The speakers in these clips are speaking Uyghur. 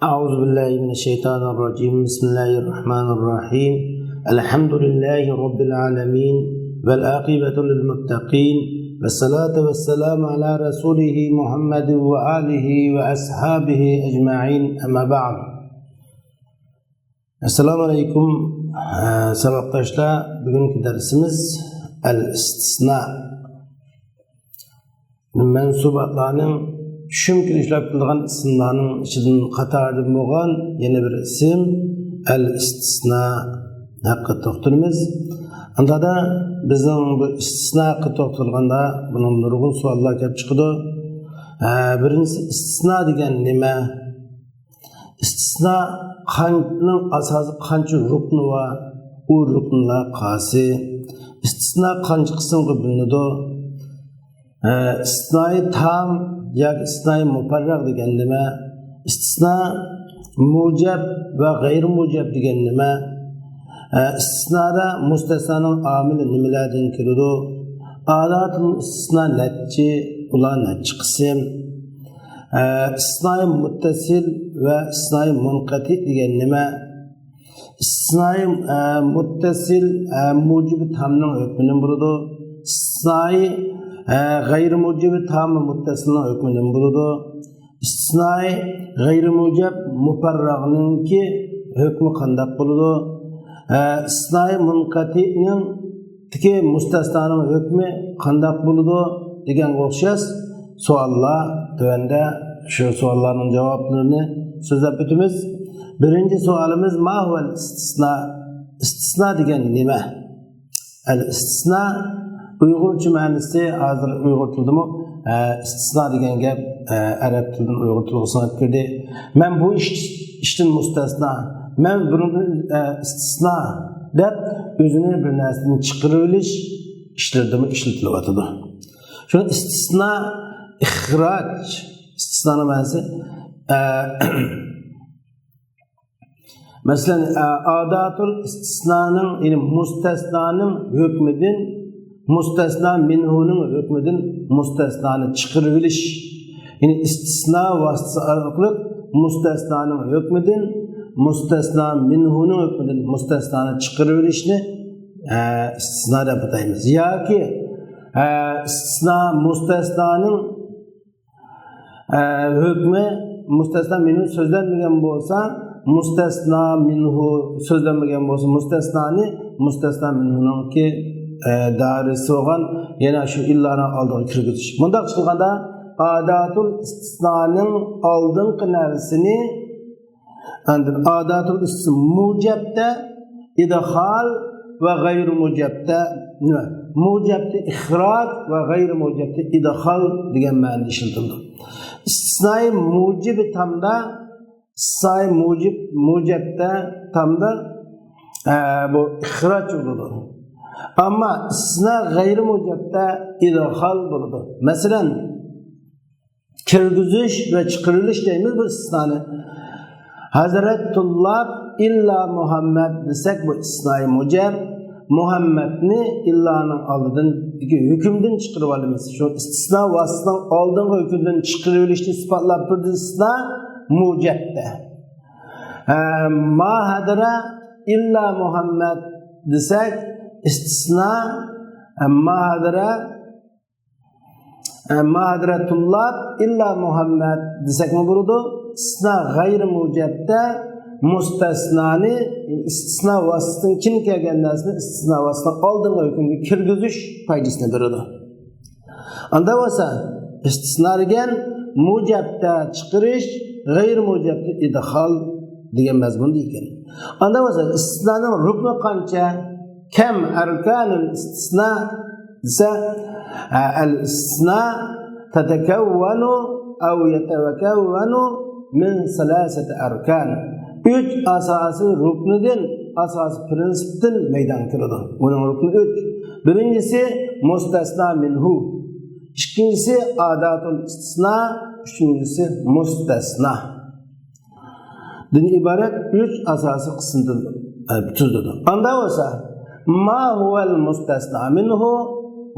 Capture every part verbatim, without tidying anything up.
أعوذ بالله من الشيطان الرجيم. بسم الله الرحمن الرحيم. الحمد لله رب العالمين، والعاقبة للمتقين، والصلاة والسلام على رسوله محمد وآله وأصحابه أجمعين. أما بعد. ئەسسالامۇ ئەلەيكۇم، ئە، ساۋاقداشلار. بۈگۈنكى دەرسىمىز ئەل ئىستىسنا. مەنسۇباتلارنىڭ چۈشۈمكىدە ئىشلەپ كېلىدىغان ئىسىملارنىڭ ئىچىدىن، قاتارىدىن بولغان يەنە بىر ئىسىم ئەل ئىستىسنا ھەققىدە توختىلىمىز. ئاندادا بىزنىڭ بۇ ئىستىسنا ھەققىدە توختالغاندا، بۇنىڭ نۇرغۇن سوئاللار كېلىپ چىقىدۇ. ئە، بىرىنچىسى، ئىستىسنا دېگەن نېمە؟ ئىستىسنا قانچىنىڭ ئاساسىي قانچە رۇكنى بار؟ ئۇ رۇكنلار قايسى؟ ئىستىسنا قانچە قىسىمغا بۆلۈنىدۇ؟ ئە، ئىستىسنائى تام ياكى ئىستىسنائى مۇپەررەغ دېگەن نېمە؟ ئىستىسنا مۇجەب ۋە غەيرىي مۇجەب دېگەن نېمە؟ ئە، ئىستىسنادا مۇستەسنانىڭ ئامىلى نېمىلەردىن كېلىدۇ؟ ئاداتۇل ئىستىسنا نەچچە؟ ئۇلار نەچچە قىسىم؟ ئە، ئىستىسنائى مۇتتەسىل ۋە ئىستىسنائى مۇنقەتىئ دېگەن نېمە؟ ئىستىسنائى، ئە، مۇتتەسىل، ئە، مۇجىبى تامنىڭ ھۆكمىدىن بولىدۇ. ئىستىسنائى، ئە، غەيرىي مۇجىبى تامى مۇتتەسىلنىڭ ھۆكمىدىن بولىدۇ. ئىستىسنائى غەيرىي مۇجەب مۇپەررەغنىڭكى ھۆكمى قانداق بولىدۇ؟ ئە، ئىستىسنائى مۇنقەتىئنىڭ تىكى مۇستەسنانىڭ ھۆكمى قانداق بولىدۇ دېگەنگە ئوخشاش سوئاللار تۆۋەندە، شۇ سوئاللارنىڭ جاۋابلىرىنى سۆزلەپ ئۆتىمىز. بىرىنچى سوئالىمىز، ما ھۇۋەل ئىستىسنا؟ ئىستىسنا دېگەن نېمە؟ ئەل ئىستىسنا ئۇيغۇرچە مەنىسى، ھازىر ئۇيغۇر تىلىدىمۇ، ئە، ئىستىسنا دېگەن گەپ، ئە، ئەرەب تىلىدىن ئۇيغۇر تىلىغا سىڭىپ كىردى. مەن بۇ ئىش، ئىشتىن مۇستەسنا، مەن بۇنىڭدىن، ئە، ئىستىسنا دەپ ئۆزىنى بىر نەرسىدىن چىقىرىۋېلىش ئىشلىرىدىمۇ ئىشلىتىلىۋاتىدۇ. شۇ ئىستىسنا، ئىخراج، ئىستىسنانىڭ مەنىسى، ئە، مەسىلەن، ئە، ئاداتۇل ئىستىسنانىڭ، يەنى مۇستەسنانىڭ ھۆكمىدىن، مۇستەسنا مىنھۇنىڭ ھۆكمىدىن مۇستەسنانى چىقىرىۋېلىش. يەنى ئىستىسنا ۋاسىتىسى ئارقىلىق مۇستەسنانىڭ ھۆكمىدىن، مۇستەسنا مىنھۇنىڭ ھۆكمىدىن مۇستەسنانى چىقىرىۋېلىشنى، ئە، ئىستىسنا دەپ ئاتايمىز. ياكى، ئە، ئىستىسنا مۇستەسنانىڭ ئە، ھۆكمى مۇستەسنا مىنھۇ سۆزلەنمىگەن بولسا، مۇستەسنا مىنھۇ سۆزلەنمىگەن بولسا، مۇستەسنانى مۇستەسنا مىنھۇنىڭكى، ئە، دائىرىسى بولغان يەنە شۇ ئىللانىڭ ئالدىغا كىرگۈزۈش. مۇنداق قىلغاندا، ئاداتۇل ئىستىسنانىڭ ئالدىنقى نەرسىنى، ئاندىن ئاداتۇل ئىستىسنا مۇجەبتە ئىدخال ۋە غەيرىي مۇجەبتە، نېمە؟ مۇجەبتە ئىخراج ۋە غەيرىي مۇجەبتە ئىدخال دېگەن مەنىدە ئىشلىتىلىدۇ. ئىستىسنائى مۇجىبى تامدا، ئىستىسنائى مۇجىب، مۇجەبتە تامدا، ئە، بۇ ئىخراج بولىدۇ. ئەمما ئىستىسنا غەيرىي مۇجەبتە ئىدخال بولىدۇ. مەسىلەن، كىرگۈزۈش ۋە چىقىرىۋېلىش دەيمىز بۇ ئىستىسنانى. ھەزرەت تۇللاب ئىللا مۇھەممەد دېسەك، بۇ ئىستىسنائى مۇجەب. مۇھەممەدنى ئىللانىڭ ئالدىدىكى ھۆكۈمدىن چىقىرىۋالىمىز. شۇ ئىستىسنا ۋاسىتىنىڭ ئالدىنقى ھۆكۈمدىن چىقىرىۋېلىشنى ئىسپاتلاپ تۇردى ئىستىسنا مۇجەبتە. ھە، ما ھەدەرە ئىللا مۇھەممەد دېسەك، ئىستىسنا، ھە، ما ھەدەرە ئە، ما ھەدەرە تۇللاب ئىللا مۇھەممەد دېسەكمۇ بولىدۇ. ئىستىسنا غەيرىي مۇجەبتە مۇستەسنانى، ئىستىسنا ۋاسىتىسىدىن كېيىن كەلگەن نەرسىنى ئىستىسنا ۋاسىتىسىنىڭ ئالدىنقى ھۆكۈمگە كىرگۈزۈش پايدىسىنى بېرىدۇ. ئاندا بولسا، ئىستىسنا دېگەن مۇجەبتە چىقىرىش، غەيرىي مۇجەبتە ئىدخال دېگەن مەزمۇندا ئىكەن. ئاندا بولسا، ئىستىسنانىڭ رۇكنى قانچە؟ كەم ئەركانۇل ئىستىسنا دېسە، ئە، ئەل ئىستىسنا تەتەكەۋۋەنۇ ئەۋ يەتەكەۋۋەنۇ مىن سەلاسەتى ئەركان. ئۈچ ئاساسىي رۇكنىدىن، ئاساسىي پىرىنسىپتىن مەيدانغا كېلىدۇ. ئۇنىڭ رۇكنى ئۈچ. بىرىنچىسى مۇستەسنا مىنھۇ. ئىككىنچىسى ئاداتۇل ئىستىسنا. ئۈچىنچىسى مۇستەسنا. دىن ئىبارەت ئۈچ ئاساسىي قىسىمدىن، ئە، تۈزۈلىدۇ. ئاندا بولسا، ما ھۇۋەل مۇستەسنا مىنھۇ،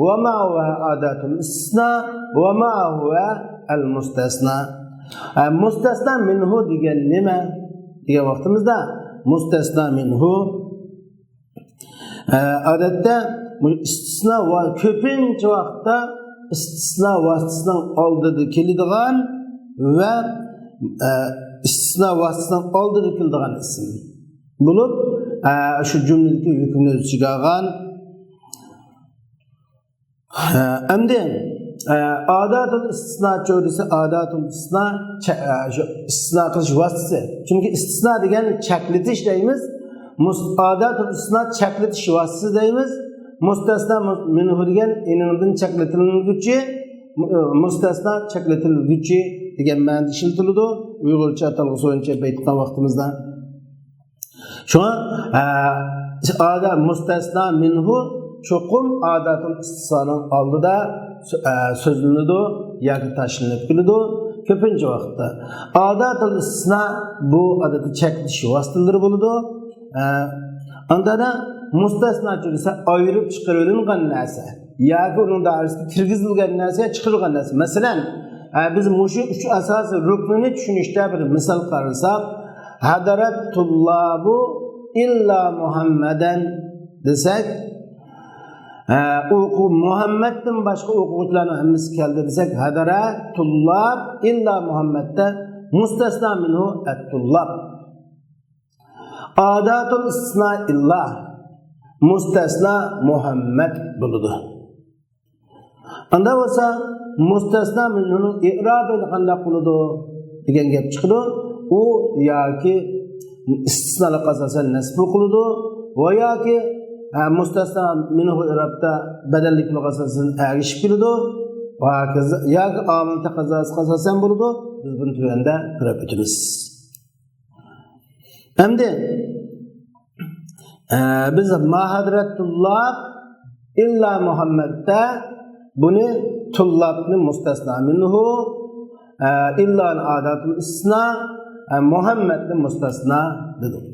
ۋە ما ھۇۋە ئاداتۇل ئىستىسنا، ۋە ما ھۇۋە ئەل مۇستەسنا. ئە، مۇستەسنا مىنھۇ دېگەن نېمە دېگەن ۋاقتىمىزدا، مۇستەسنا مىنھۇ، ئە، ئادەتتە بۇ ئىستىسنا ۋە كۆپىنچە ۋاقىتتا ئىستىسنا ۋاسىتىسىنىڭ ئالدىدا كېلىدىغان ۋە، ئە، ئىستىسنا ۋاسىتىسىنىڭ ئالدىدا كېلىدىغان ئىسىم بولۇپ، ئە، شۇ جۈملىدىكى ھۆكۈمنى ئۆز ئىچىگە ئالغان. ئە، ئەمدى، ئە، ئاداتۇل ئىستىسنا چۆرىسى، ئاداتۇل ئىستىسنا چە-، ئە، شۇ ئىستىسنا قىلىش ۋاسىتىسى. چۈنكى ئىستىسنا دېگەن چەكلىتىش دەيمىز. مۇس-، ئاداتۇل ئىستىسنا چەكلىتىش ۋاسىتىسى دەيمىز. مۇستەسنا مۇ-، مىنھۇ دېگەن ئېنىڭدىن چەكلىتىلگۈچى، مۇ-، مۇستەسنا چەكلىتىلگۈچى دېگەن مەنىدە ئىشلىتىلىدۇ. ئۇيغۇرچە ئاتالغۇسى بويىچە ئېيتقان ۋاقتىمىزدا. شۇڭا، ئە، ئادا-، مۇستەسنا مىنھۇ چوقۇم ئاداتۇل ئىستىسنانىڭ ئالدىدا سۆ-، ئە، سۆزلىنىدۇ ياكى تاشلىنىپ كېلىدۇ كۆپىنچە ۋاقىتتا. ئاداتۇل ئىستىسنا بۇ ئادەتتە چەكلىتىش ۋاسىتىلىرى بولىدۇ. ئە، ئاندىن مۇستەسنا دېسە ئايرىپ چىقىرىۋېلىنغان نەرسە ياكى ئۇنىڭ دائىرىسىگە كىرگۈزۈلگەن نەرسە، چىقىرىلغان نەرسە. مەسىلەن، ئە، بىز مۇشۇ ئۈچ ئاساسىي رۇكنىنى چۈشىنىشتە بىر مىسال قارىساق، ھەدەرەت تۇللابۇ ئىللا مۇھەممەدەن دېسەك، ئە، ئوقۇ-، مۇھەممەدتىن باشقا ئوقۇغۇچىلارنىڭ ھەممىسى كەلدى دېسەك، ھەدەرە تۇللاب ئىللا مۇھەممەدتە مۇستەسنا مىنھۇ ئەتتۇللاب. ئاداتۇل ئىستىسنا ئىللا، مۇستەسنا مۇھەممەد بولىدۇ. ئاندا بولسا مۇستەسنا مىنھۇنىڭ ئېئرابى قانداق بولىدۇ دېگەن گەپ چىقىدۇ. ئۇ ياكى ئىستىسنالىققا ئاساسەن نەسب ئوقۇلىدۇ ۋە ياكى، ھە، مۇستەسنا مىنھۇ ئېئرابتا بەدەللىك پېئىلغا ئاساسەن ئەگىشىپ كېلىدۇ ۋە ھاكازا، ياكى ئامىل تەقەززاسىغا ئاساسەن بولىدۇ. بىز بۇنى تۆۋەندە كۆرۈپ ئۆتىمىز. ئەمدى، ئە، بىز ما ھەدەرەت تۇللاب ئىللا مۇھەممەدتە بۇنى تۇللابنى مۇستەسنا مىنھۇ، ئە، ئىللانى ئاداتۇل ئىستىسنا، ئە، مۇھەممەدنى مۇستەسنا دېدۇق.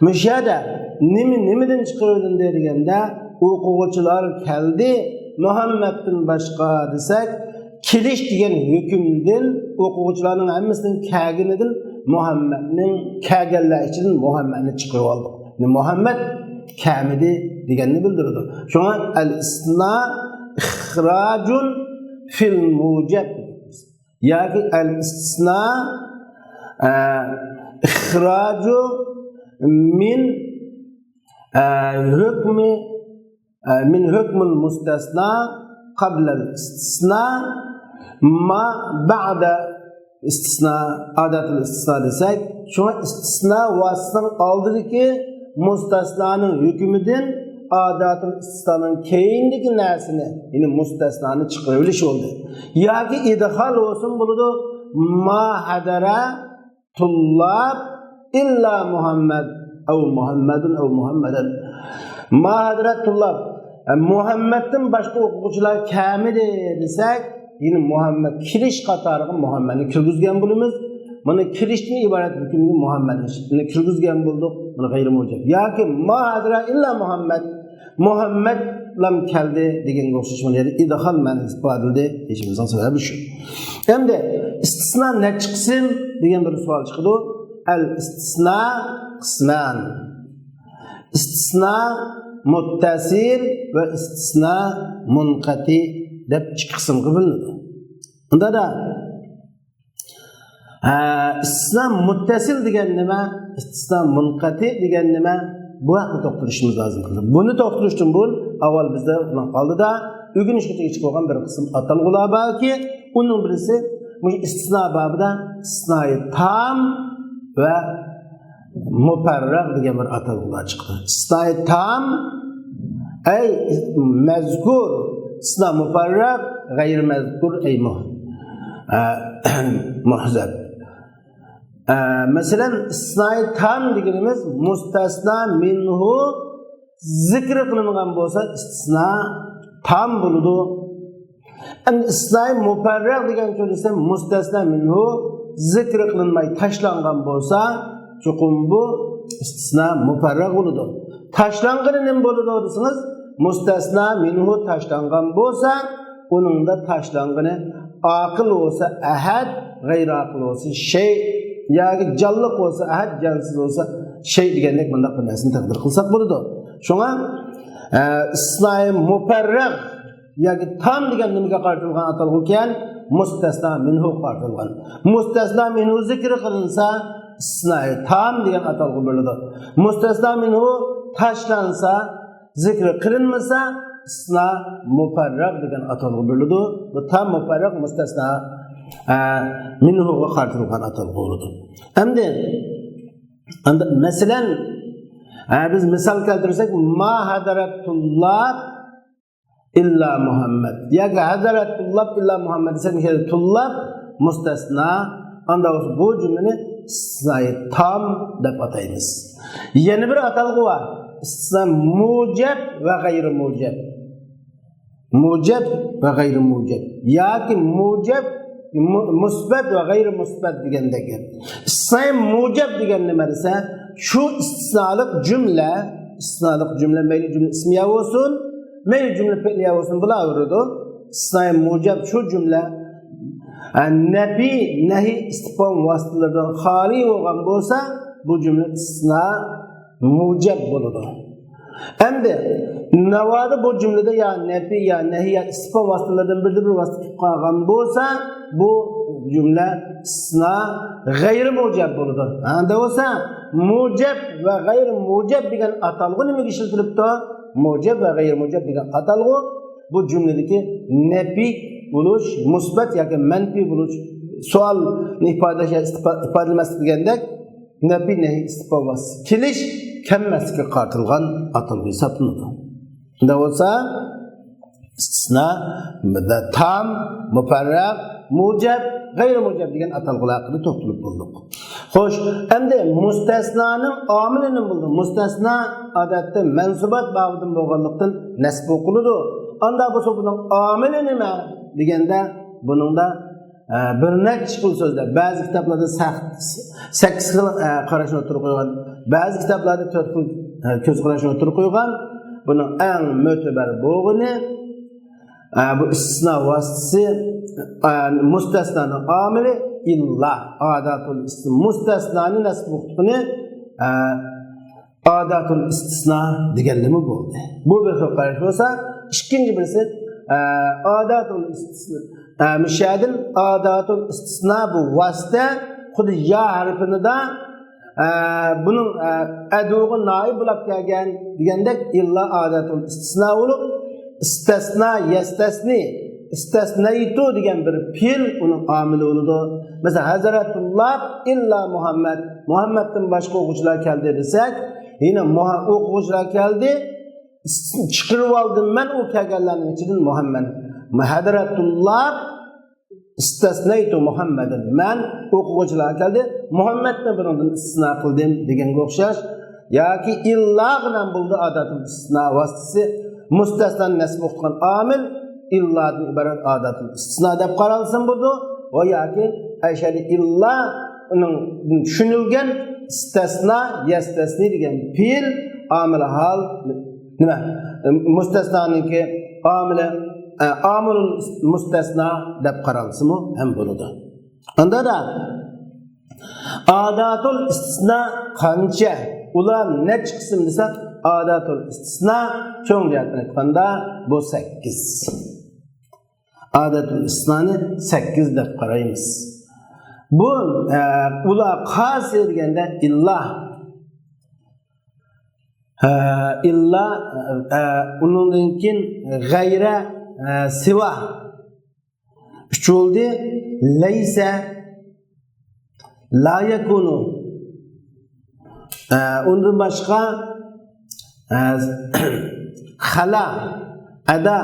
مۇشۇ يەردە نېمە، نېمىدىن چىقىرىلدى دېگەندە، ئوقۇغۇچىلار كەلدى مۇھەممەدتىن باشقا دېسەك، كېلىش دېگەن ھۆكۈمدىن ئوقۇغۇچىلارنىڭ ھەممىسىنىڭ كەلگىنىدىن مۇھەممەدنىڭ، كەلگەنلەر ئىچىدىن مۇھەممەدنى چىقىرىۋالدۇق. يەنى مۇھەممەد كەلمىدى دېگەننى بىلدۈرىدۇ. شۇڭا ئەل ئىستىسنا ئىخراجۇن فىل مۇجەب ياكى ئەل ئىستىسنا، ئە، ئىخراجۇ مىن، ئە، ھۆكمى، ئە، مىن ھۆكمىل مۇستەسنا قابلەل ئىستىسنا ما بەئدە ئىستىسنا، ئاداتىل ئىستىسنا دېسەك، شۇڭا ئىستىسنا ۋاسىتىنىڭ ئالدىدىكى مۇستەسنانىڭ ھۆكمىدىن ئاداتىل ئىستىسنانىڭ كەينىدىكى نەرسىنى، يەنى مۇستەسنانى چىقىرىۋېلىش بولدى. ياكى ئىدخال بولسىمۇ بولىدۇ. ما ھەدەرە تۇللاب ئىللا مۇھەممەد ئەۋ مۇھەممەدۇن ئەۋ مۇھەممەدەن. ما ھەدەرەت تۇللاب، ئە، مۇھەممەدتىن باشقا ئوقۇغۇچىلار كەلمىدى دېسەك، يەنى مۇھەممەد كېلىش قاتارىغا مۇھەممەدنى كىرگۈزگەن بولىمىز. مانا كېلىشتىن ئىبارەت ھۆكۈمگە مۇھەممەدنى كىرگۈزگەن بولدۇق. مانا غەيرىي مۇجەب. ياكى ما ھەدەرە ئىللا مۇھەممەد، مۇھەممەدلام كەلدى دېگەنگە ئوخشاش، مانا يەردە ئىدخال مەنىسى ئىپادىلىدى دېيىشىمىزنىڭ سەۋەبى شۇ. ئەمدى ئىستىسنا نەچچە قىسىم دېگەن بىر سوئال چىقىدۇ. ئەل ئىستىسنا قىسمان. ئىستىسنا مۇتتەسىل ۋە ئىستىسنا مۇنقەتى دەپ ئىككى قىسىمغا بۆلۈنىدۇ. ئۇندا دا، ھە، ئىستىسنا مۇتتەسىل دېگەن نېمە؟ ئىستىسنا مۇنقەتى دېگەن نېمە؟ بۇ ھەقتە توختىلىشىمىز لازىم. بۇنى توختىلىشتىن بۇرۇن، ئاۋۋال بىزدە بۇنىڭ ئالدىدا ئۆگىنىشكە تېگىشلىك بولغان بىر قىسىم ئاتالغۇلار باركى، ئۇنىڭ بىرسى مۇشۇ ئىستىسنا بابىدا ئىستىسنائى تام ۋە مۇپەررەغ دېگەن بىر ئاتالغۇلار چىقتى. ئىستىسنائى تام، ئەي مەزكۇر، ئىستىسنا مۇپەررەغ، غەيرى مەزكۇر، ئەي مۇھ-، ئە، مۇھزەب. ئە، مەسىلەن، ئىستىسنائى تام دېگىنىمىز مۇستەسنا مىنھۇ زىكىر قىلىنغان بولسا ئىستىسنا تام بولىدۇ. ئەمدى ئىستىسنائى مۇپەررەغ دېگەن سۆزلىسە مۇستەسنا مىنھۇ زىكىر قىلىنماي تاشلانغان بولسا، چوقۇم بۇ ئىستىسنا مۇپەررەغ بولىدۇ. تاشلانغىنى نېمە بولىدۇ دېسىڭىز، مۇستەسنا مىنھۇ تاشلانغان بولسا، ئۇنىڭدا تاشلانغىنى ئاقىل بولسا ئەھەد، غەيرىئاقىل بولسا شەي، ياكى جانلىق بولسا ئەھەد، جانسىز بولسا شەي دېگەندەك بۇنداق بىر نەرسىنى تەقدىر قىلساق بولىدۇ. شۇڭا، ئە، ئىستىسنائى مۇپەررەغ ياكى تام دېگەن نېمىگە قارىتىلغان ئاتالغۇكەن؟ مۇستەسنا مىنھۇغا قارىتىلغان. مۇستەسنا مىنھۇ زىكرى قىلىنسا، ئىستىسنائى تام دېگەن ئاتالغۇ بېرىلىدۇ. مۇستەسنا مىنھۇ تاشلانسا، زىكرى قىلىنمىسا، ئىستىسنا مۇپەررەغ دېگەن ئاتالغۇ بېرىلىدۇ. بۇ تام، مۇپەررەغ، مۇستەسنا، ئە، مىنھۇغا قارىتىلغان ئاتالغۇ بولىدۇ. ئەمدى، ئەمدى مەسىلەن، ئە، بىز مىسال كەلتۈرسەك، ما ھەزرەت تۇللاب ئىللا مۇھەممەد ياكى ھەزرەت تۇللاب ئىللا مۇھەممەد دېسەك، مۇشۇ يەردە تۇللاب مۇستەسنا، ئاندا بولسا بۇ جۈملىنى ئىستىسنائى تام دەپ ئاتايمىز. يەنە بىر ئاتالغۇ بار. ئىستىسنا مۇجەب ۋە غەيرى مۇجەب. مۇجەب ۋە غەيرى مۇجەب. ياكى مۇجەب، مۇ-، مۇسبەت ۋە غەيرى مۇسبەت دېگەندەك گەپ. ئىستىسنائى مۇجەب دېگەن نېمە دېسە، شۇ ئىستىسنالىق جۈملە، ئىستىسنالىق جۈملە مەيلى جۈملە ئىسمىيە بولسۇن، مەيلى جۈملە پېئلىيە بولسۇن، بولاۋېرىدۇ. ئىستىسنائى مۇجەب شۇ جۈملە، ئە، نەپى، نەھى، ئىستىفھام ۋاسىتىلىرىدىن خالىي بولغان بولسا، بۇ جۈملە ئىستىسنا مۇجەب بولىدۇ. ئەمدى ناۋادا بۇ جۈملىدە يا نەپى، يا نەھى، يا ئىستىفھام ۋاسىتىلىرىدىن بىردە بىر ۋاسىتە كېلىپ قالغان بولسا، بۇ جۈملە ئىستىسنا غەيرىي مۇجەب بولىدۇ. ئەمدى بولسا مۇجەب ۋە غەيرىي مۇجەب دېگەن ئاتالغۇ نېمىگە ئىشلىتىلىپتۇ؟ مۇجەب ۋە غەيرىي مۇجەب دېگەن ئاتالغۇ بۇ جۈملىدىكى نەپى بولۇش، مۇسبەت ياكى مەنپىي بولۇش، سوئالنى ئىپادىلەش يا ئىستىپا-، ئىپادىلىمەسلىك دېگەندەك، نەپى، نەھى، ئىستىپھام ۋاسىتىسى كېلىش، كەلمەسلىككە قارىتىلغان ئاتالغۇ ھېسابلىنىدۇ. شۇنداق بولسا، ئىستىسنا، تام، مۇپەررەغ، مۇجەب، غەيرىي مۇجەب دېگەن ئاتالغۇلار ھەققىدە توختىلىپ بولدۇق. خوش، ئەمدى مۇستەسنانىڭ ئامىلى نېمە بولىدۇ؟ مۇستەسنا ئادەتتە مەنسۇبات بابىدىن بولغانلىقتىن نەسب ئوقۇلىدۇ. ئاندا بولسا بۇنىڭ ئامىلى نېمە دېگەندە، بۇنىڭدا ئە، بىر نەچچە خىل سۆزلەر. بەزى كىتابلاردا سەك-، سەككىز خىل، ئە، قاراشنى ئوتتۇرىغا قويغان. بەزى كىتابلاردا تۆت خىل، ئە، كۆز قاراشنى ئوتتۇرىغا قويغان. بۇنىڭ ئەڭ مۆتىبەر بولغىنى، ئە، بۇ ئىستىسنا ۋاسىتىسى، ئە، مۇستەسنانىڭ ئامىلى ئىللا، ئاداتۇل ئىستىسنا، مۇستەسنانى نەسب ئوقۇتقىنى، ئە، ئاداتۇل ئىستىسنا دېگەنلىمە بولدى. بۇ بىر خىل قاراش بولسا، ئىككىنچى بىرسى، ئە، ئاداتۇل ئىستىسنا. ئە، مۇشۇ يەردىن ئاداتۇل ئىستىسنا بۇ ۋاسىتە، خۇددى يا ھەرپىنىدا، ئە، بۇنىڭ، ئە، ئەدۋىغا نائىب بولاپ كەلگەن دېگەندەك، ئىللا ئاداتۇل ئىستىسنا بولۇپ، ئىستەسنا، يەستەسنى، ئىستەسنەيتۇ دېگەن بىر پېئىل ئۇنىڭ ئامىلى بولىدۇ. مەسىلەن، ھەزرەتۇللا ئىللا مۇھەممەد، مۇھەممەدتىن باشقا ئوقۇغۇچىلار كەلدى دېسەك، يەنە مۇھە-، ئوقۇغۇچىلار كەلدى، چىقىرىۋالدىم مەن ئۇ كەلگەنلەرنىڭ ئىچىدىن مۇھەممەد. ھەزرەتۇللا ئىستەسنەيتۇ مۇھەممەدەن، مەن ئوقۇغۇچىلار كەلدى، مۇھەممەدنى بۇنىڭدىن ئىستىسنا قىلدىم دېگەنگە ئوخشاش. ياكى ئىللا بىلەن بولدى ئاداتۇل ئىستىسنا ۋاسىتىسى، مۇستەسنانى نەسب ئوقۇتقان ئامىل ئىللادىن ئىبارەت ئاداتۇل ئىستىسنا دەپ قارالسىمۇ بولىدۇ. ۋە ياكى ئەشەدە ئىللا ئۇنىڭ چۈشىنىلگەن ئىستەسنا، يەستەسنى دېگەن پېئىل ئامىل ھال نېمە؟ مۇستەسنانىڭكى ئامىلى، ئە، ئامىلۇل مۇستەسنا دەپ قارالسىمۇ ھەم بولىدۇ. ئاندا دا ئاداتۇل ئىستىسنا قانچە؟ ئۇلار نەچچە قىسىم دېسەك، ئاداتۇل ئىستىسنا چوڭ جەھەتتىن ئېيتقاندا بۇ سەككىز. ئاداتۇل ئىستىسنانى سەككىز دەپ قارايمىز. بۇ، ئە، ئۇلار قايسى دېگەندە ئىللا، ئە، ئىللا، ئە، ئۇنىڭدىن كېيىن غەيرە، ئە، سىۋا. ئۈچ بولدى. لەيسە، لا يەكۇنۇ. ئە، ئۇندىن باشقا، ئە، خەلا، ئەدا،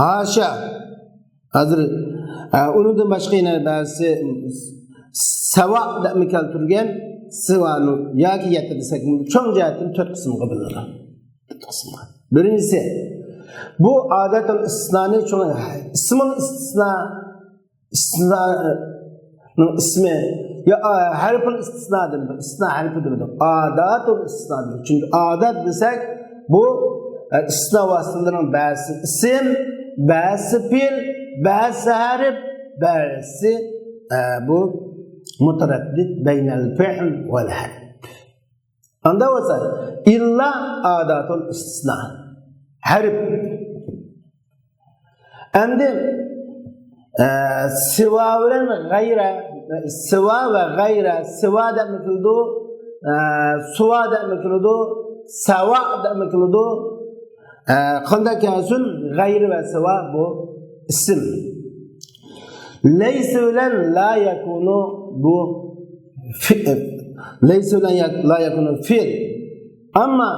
ھاشا. ھازىر، ئە، ئۇنىڭدىن باشقا يەنە بەزىسى سەۋا دەپمۇ كەلتۈرگەن، سىۋانۇ ياكى يەتتە دېسەك، چوڭ جەھەتتىن تۆت قىسىمغا بۆلۈنىدۇ. تۆت قىسىمغا. بىرىنچىسى، بۇ ئادەتۇل ئىستىسنانى چوڭ، ئىسمۇل ئىستىسنا، ئىستىسنانىڭ ئىسمى، يا، ئا، ھەرپۇل ئىستىسنا دېمىدۇق، ئىستىسنا ھەرپى دېمىدۇق، ئاداتۇل ئىستىسنا دېدۇق. چۈنكى ئادات دېسەك، بۇ، ئە، ئىستىسنا ۋاسىتىلىرىنىڭ بەزىسى ئىسىم، بەزىسى پېئىل، بەزىسى ھەرپ، بەزىسى ئە، بۇ مۇتەرەددىت بەينەل فىئل ۋەل ھەرپ. ئاندا بولسا، ئىللا ئاداتۇل ئىستىسنا. ھەرپ. ئەمدى، ئە، سىۋا بىلەن غەيرە، سىۋا ۋە غەيرە، سىۋا دەپمۇ كېلىدۇ، ئە، سۇۋا دەپمۇ كېلىدۇ، سەۋا دەپمۇ كېلىدۇ. ئە، قانداق كەلسۇن، غەيرە ۋە سىۋا بۇ ئىسىم. لەيسە بىلەن لا يەكۇنۇ بۇ فېئىل. لەيسە بىلەن يەك-، لا يەكۇنۇ فېئىل. ئەمما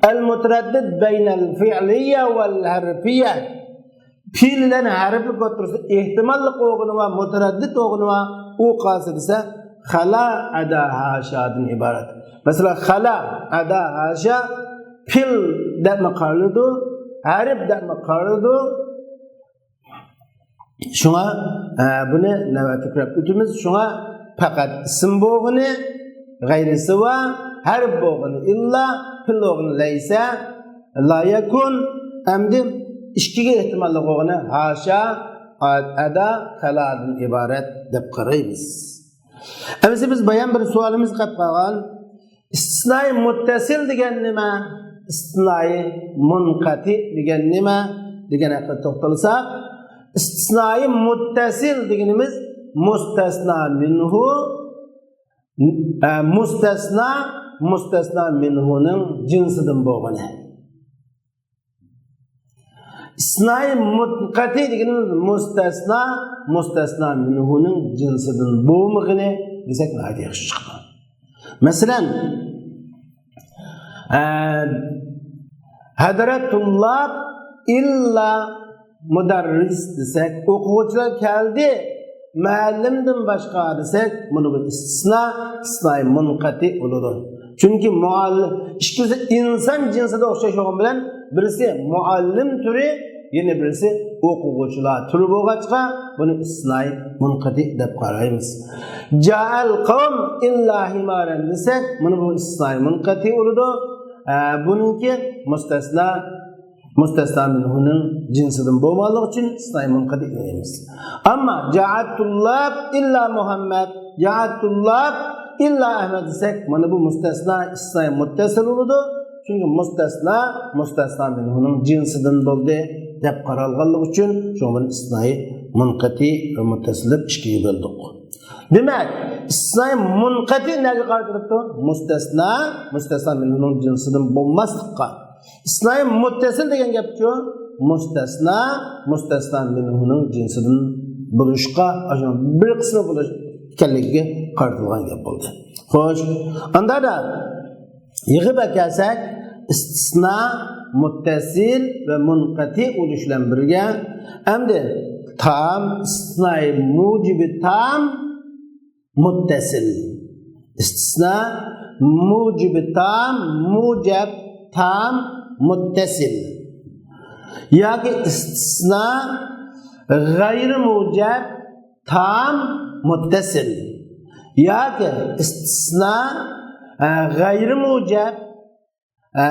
ئەل مۇتەرەددىت بەينەل فېئلىييە ۋەل ھەرپىييە. پېئىل بىلەن ھەرپلىك ئوتتۇرىسىدا ئېھتىماللىق بولغىنى ۋە مۇتەرەددىت بولغىنى ۋە ئۇ قالسا دېسە، خەلا، ئەدا، ھاشادىن ئىبارەت. مەسىلەن، خەلا، ئەدا، ھاشا پېئىل دەپمۇ قارىلىدۇ، ھەرپ دەپمۇ قارىلىدۇ. شۇڭا، ئە، بۇنى نۆۋەتتە كۆرۈپ ئۆتىمىز. شۇڭا پەقەت ئىسىم بولغىنى غەيرىسى بار، ھەرپ بولغىنى ئىللا، پېئىل بولغىنى لەيسە، لا يەكۇن، ئەمدى ئىككىگە ئېھتىماللىق بولغىنى ھاشا، ئەدا، خەلادىن ئىبارەت دەپ قارايمىز. ئەمىسە بىز بايام بىر سوئالىمىز قېلىپ قالغان. ئىستىسنائى مۇتتەسىل دېگەن نېمە؟ ئىستىسنائى مۇنقەتىئ دېگەن نېمە؟ دېگەن ھەققىدە توختالساق، ئىستىسنائى مۇتتەسىل دېگىنىمىز مۇستەسنا مىنھۇ، ئە، مۇستەسنا، مۇستەسنا مىنھۇنىڭ جىنسىدىن بولغىنى. ئىستىسنائى مۇنقەتىئ دېگىنىمىز مۇستەسنا، مۇستەسنا مىنھۇنىڭ جىنسىدىن بولمىغىنى دېسەك ناھايىتى ياخشى چىقىدۇ. مەسىلەن، ئە، ھەدەرە تۇللاب ئىللا مۇدەررىس دېسەك، ئوقۇغۇچىلار كەلدى، مۇئەللىمدىن باشقا دېسەك، مانا بۇ ئىستىسنا، ئىستىسنائى مۇنقەتىئ بولىدۇ. چۈنكى مۇئەللىم، ئىككىسى ئىنسان جىنسىدا ئوخشاش بولغان بىلەن، بىرسى مۇئەللىم تۈرى، يەنە بىرسى ئوقۇغۇچىلار تۈرى بولغاچقا، بۇنى ئىستىسنائى مۇنقەتىئ دەپ قارايمىز. جائەل قەۋم ئىللا ھىمارەن دېسەك، مانا بۇ ئىستىسنائى مۇنقەتىئ بولىدۇ. ئە، بۇنىڭكى مۇستەسنا، مۇستەسنا مىنھۇنىڭ جىنسىدىن بولمىغانلىقى ئۈچۈن ئىستىسنائى مۇنقەتىئ دەيمىز. ئەمما جائەت تۇللاب ئىللا مۇھەممەد، جائەت تۇللاب ئىللا ئەھمەد دېسەك، مانا بۇ مۇستەسنا ئىستىسنائى مۇتتەسىل بولىدۇ. چۈنكى مۇستەسنا، مۇستەسنا مىنھۇنىڭ جىنسىدىن بولدى دەپ قارالغانلىقى ئۈچۈن، شۇڭا بۇنى ئىستىسنائى مۇنقەتىئ ۋە مۇتتەسىل دەپ ئىككىگە بۆلدۇق. دېمەك، ئىستىسنائى مۇنقەتىئ نەگە قارىتىلىپتۇ؟ مۇستەسنا، مۇستەسنا مىنھۇنىڭ جىنسىدىن بولماسلىققا. ئىستىسنائى مۇتتەسىل دېگەن گەپچۇ؟ مۇستەسنا، مۇستەسنا مىنھۇنىڭ جىنسىدىن بولۇشقا، ئاشۇنىڭ بىر قىسمى بولۇش ئىكەنلىكىگە قارىتىلغان گەپ بولدى. خوش، ئاندا يىغىپ ئەكەلسەك، ئىستىسنا، مۇتتەسىل ۋە مۇنقەتىئ بولۇش بىلەن بىرگە، ئەمدى تام، ئىستىسنائى مۇجىبى تام، مۇتتەسىل. ئىستىسنا، مۇجىبى تام، مۇجەب، تام، مۇتتەسىل. ياكى ئىستىسنا، غەيرىي مۇجەب، تام، مۇتتەسىل. ياكى ئىستىسنا، ئە، غەيرىي مۇجەب، ئە،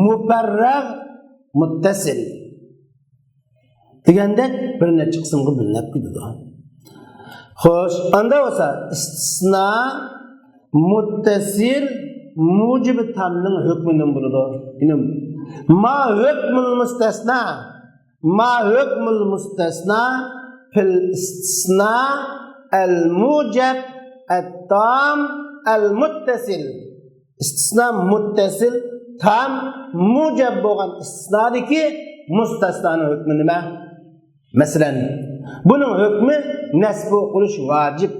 مۇپەررەغ، مۇتتەسىل دېگەندەك بىر نەچچە قىسىمغا بۆلۈنۈپ كېتىدۇ. خوش، ئاندا بولسا ئىستىسنا، مۇتتەسىل، مۇجىبى تامنىڭ ھۆكمى نېمە بولىدۇ؟ يەنى ما ھۆكمۇل مۇستەسنا؟ ما ھۆكمۇل مۇستەسنا فىل ئىستىسنا ئەل مۇجەب ئەت تام ئەل مۇتتەسىل. ئىستىسنا مۇتتەسىل، تام، مۇجەب بولغان ئىستىسنادىكى مۇستەسنانىڭ ھۆكمى نېمە؟ مەسىلەن، بۇنىڭ ھۆكمى نەسبى قىلىش ۋاجىپ.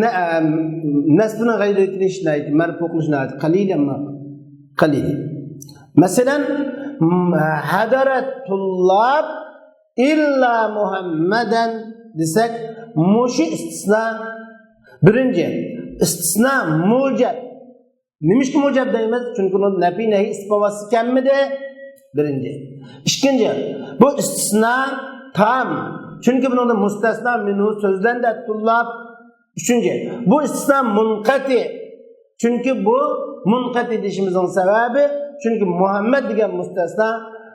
نە-، ئەم، نەسبىنى غەيرىي قىلىش ناھايىتى، مەرپۇ قىلىش ناھايىتى قەلىل، ئەمما قەلىل. مەسىلەن، م-، ھەدەرە تۇللاب ئىللا مۇھەممەدەن دېسەك، مۇشۇ ئىستىسنا. بىرىنچى، ئىستىسنا مۇجەب. نېمىشقا مۇجەب دەيمىز؟ چۈنكى ئۇنىڭدا نەپىي نەھىي ئىستىپھام ۋاسىتىسى كەلمىدى. بىرىنچى. ئىككىنچى، بۇ ئىستىسنا تام. چۈنكى بۇنىڭدا مۇستەسنا مىنھۇ سۆزلەندى، تۇللاب. ئۈچىنچى، بۇ ئىستىسنا مۇنقەتىئ. چۈنكى بۇ مۇنقەتىئ دېيىشىمىزنىڭ سەۋەبى، چۈنكى مۇھەممەد دېگەن مۇستەسنا،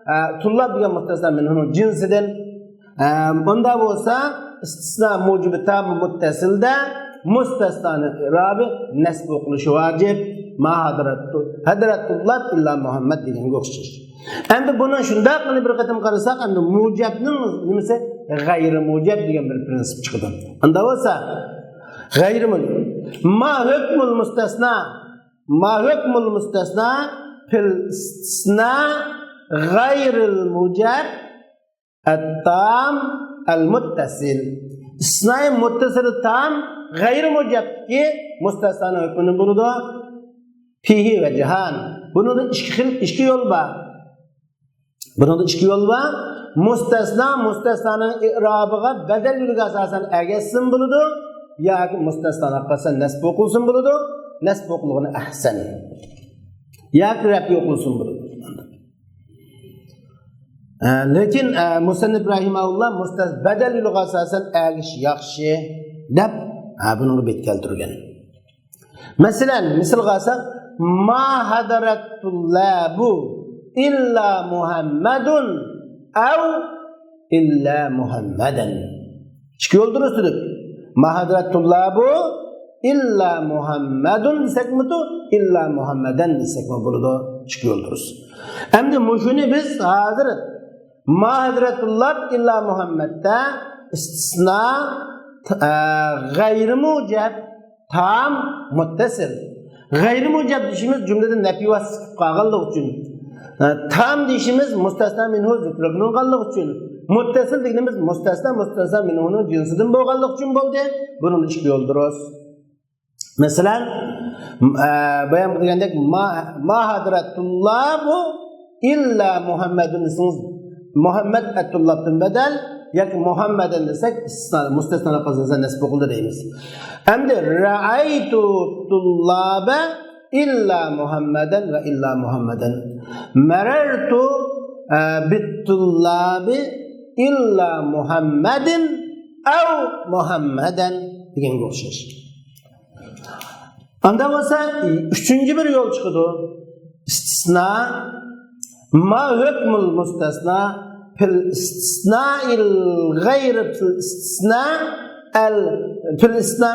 ئە، تۇللاب دېگەن مۇستەسنا مىنھۇنىڭ جىنسىدىن. ئە، ئۇنداق بولسا، ئىستىسنا مۇجىبى تام مۇتتەسىلدە مۇستەسنانىڭ ئىرابى نەسب ئوقۇلۇشى ۋاجىپ. ما ھەدرەتۇ، ھەدرەتۇللاھ ئىللا مۇھەممەد دېگەنگە ئوخشاش. ئەمدى بۇنى شۇنداق قىلىپ بىر قېتىم قارىساق، ئەمدى مۇجەبنىڭ نېمىسى؟ غەيرىي مۇجەب دېگەن بىر پرىنسىپ چىقىدۇ. ئۇنداق بولسا، غەيرىي مۇجەب. ما ھۆكمۇل مۇستەسنا؟ ما ھۆكمۇل مۇستەسنا فىل ئىستىسنا غەيرىل مۇجەب ئەتتام ئەلمۇتتەسىل. ئىستىسنائى مۇتتەسىل تام غەيرىي مۇجەبتىكى مۇستەسنانىڭ ھۆكمى نېمە بولىدۇ؟ فىھى ۋەجھان. بۇنىڭدا ئىككى خىل، ئىككى يول بار. بۇنىڭدا ئىككى يول بار. مۇستەسنا، مۇستەسنانىڭ ئىرابىغا بەدەل يولىغا ئاساسەن ئەگەشسىمۇ بولىدۇ، ياكى مۇستەسنانىڭ ئارقىسىدىن نەسب ئوقۇلسىمۇ بولىدۇ، نەسب ئوقۇلغىنى ئەھسەن. ياكى رەپئى ئوقۇلسىمۇ بولىدۇ. ئە، لېكىن، ئە، مۇسەننىپ رەھىمەھۇللا مۇستەس-، بەدەل يولىغا ئاساسەن ئەگىشىش ياخشى دەپ، ئە، بۇنىڭغا بېيىت كەلتۈرگەن. مەسىلەن، مىسالغا ئالساق، ما ھەدرەت تۇللابۇ ئىللا مۇھەممەدۇن ئەۋ ئىللا مۇھەممەدەن. ئىككى يول دۇرۇس دېدۇق. ما ھەدرەت تۇللابۇ ئىللا مۇھەممەدۇن دېسەكمۇ، ئىللا مۇھەممەدەن دېسەكمۇ بولىدۇ. ئىككى يول دۇرۇس. ئەمدى مۇشۇنى بىز ھازىر ما ھەدرەت تۇللاب ئىللا مۇھەممەدتە ئىستىسنا، ئە، غەيرىي مۇجەب تام مۇتتەسىل. غەيرىي مۇجەب دېيىشىمىز جۈملىدىن نەپىي ۋاسىتە چىقىپ قالغانلىقى ئۈچۈن. ئە، تام دېيىشىمىز مۇستەسنا مىنھۇ زىكرى قىلىنغانلىقى ئۈچۈن. مۇتتەسىل دېگىنىمىز مۇستەسنا، مۇستەسنا مىنھۇنىڭ جىنسىدىن بولغانلىقى ئۈچۈن بولدى. بۇنىڭدا ئىككى يول دۇرۇس. مەسىلەن، ئە، بايان قىلغاندەك، ما، ما ھەدرەت تۇللابۇ ئىللا مۇھەممەدۇن دېسىڭىز، مۇھەممەد ئەتتۇللابتىن بەدەل، ياكى مۇھەممەدەن دېسەك، ئىستىسنا، مۇستەسنا قىلسا نەسب ئوقۇلدى دەيمىز. ئەمدى رەئەيتۇ تۇللابە ئىللا مۇھەممەدەن ۋە ئىللا مۇھەممەدەن. مەرەرتۇ، ئە، بىتتۇللابى ئىللا مۇھەممەدىن ئەۋ مۇھەممەدەن دېگەنگە ئوخشاش. ئاندا بولسا ئۈچىنچى بىر يول چىقىدۇ. ئىستىسنا. ما ھۆكمۇل مۇستەسنا فىل ئىستىسنائىل غەيرى فىل ئىستىسنا ئەل فىل ئىستىسنا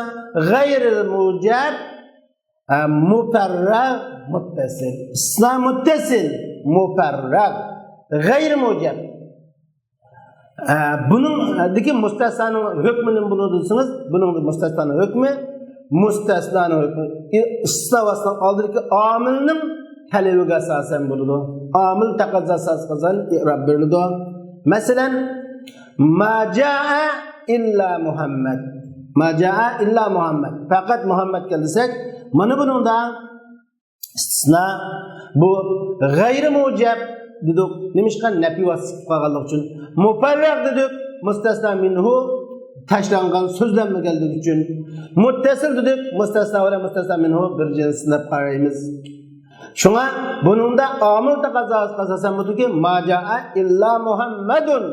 غەيرىل مۇجەب، ئە، مۇپەررەغ مۇتتەسىل. ئىستىسنا مۇتتەسىل، مۇپەررەغ، غەيرىي مۇجەب. ئە، بۇنىڭدىكى مۇستەسنانىڭ ھۆكمى نېمە بولىدۇ دېسىڭىز، بۇنىڭ مۇستەسنانىڭ ھۆكمى مۇستەسنانىڭ ھۆكمى ئىستىسنا ۋاسىتىنىڭ ئالدىدىكى ئامىلنىڭ تەلىپىگە ئاساسەن بولىدۇ. ئامىل تەقەززاسى ئاساسەن ئىئراب بېرىلىدۇ. مەسىلەن، ما جاء ئىللا مۇھەممەد. ما جاء ئىللا مۇھەممەد. پەقەت مۇھەممەد كەلدى دېسەك، مانا بۇنىڭدا ئىستىسنا، بۇ غەيرىي مۇجەب دېدۇق. نېمىشقا؟ نەپىي ۋاسىتىسى چىقىپ قالغانلىقى ئۈچۈن. مۇپەررەغ دېدۇق، مۇستەسنا مىنھۇ تاشلانغان سۆزلەنمىگەنلىكى ئۈچۈن. مۇتتەسىل دېدۇق، مۇستەسنا بىلەن مۇستەسنا مىنھۇ بىر جىنس دەپ قارايمىز. شۇڭا بۇنىڭدا ئامىل تەقەززاسىغا ئاساسەن بولىدۇكى، ما جاء ئىللا مۇھەممەدۇن.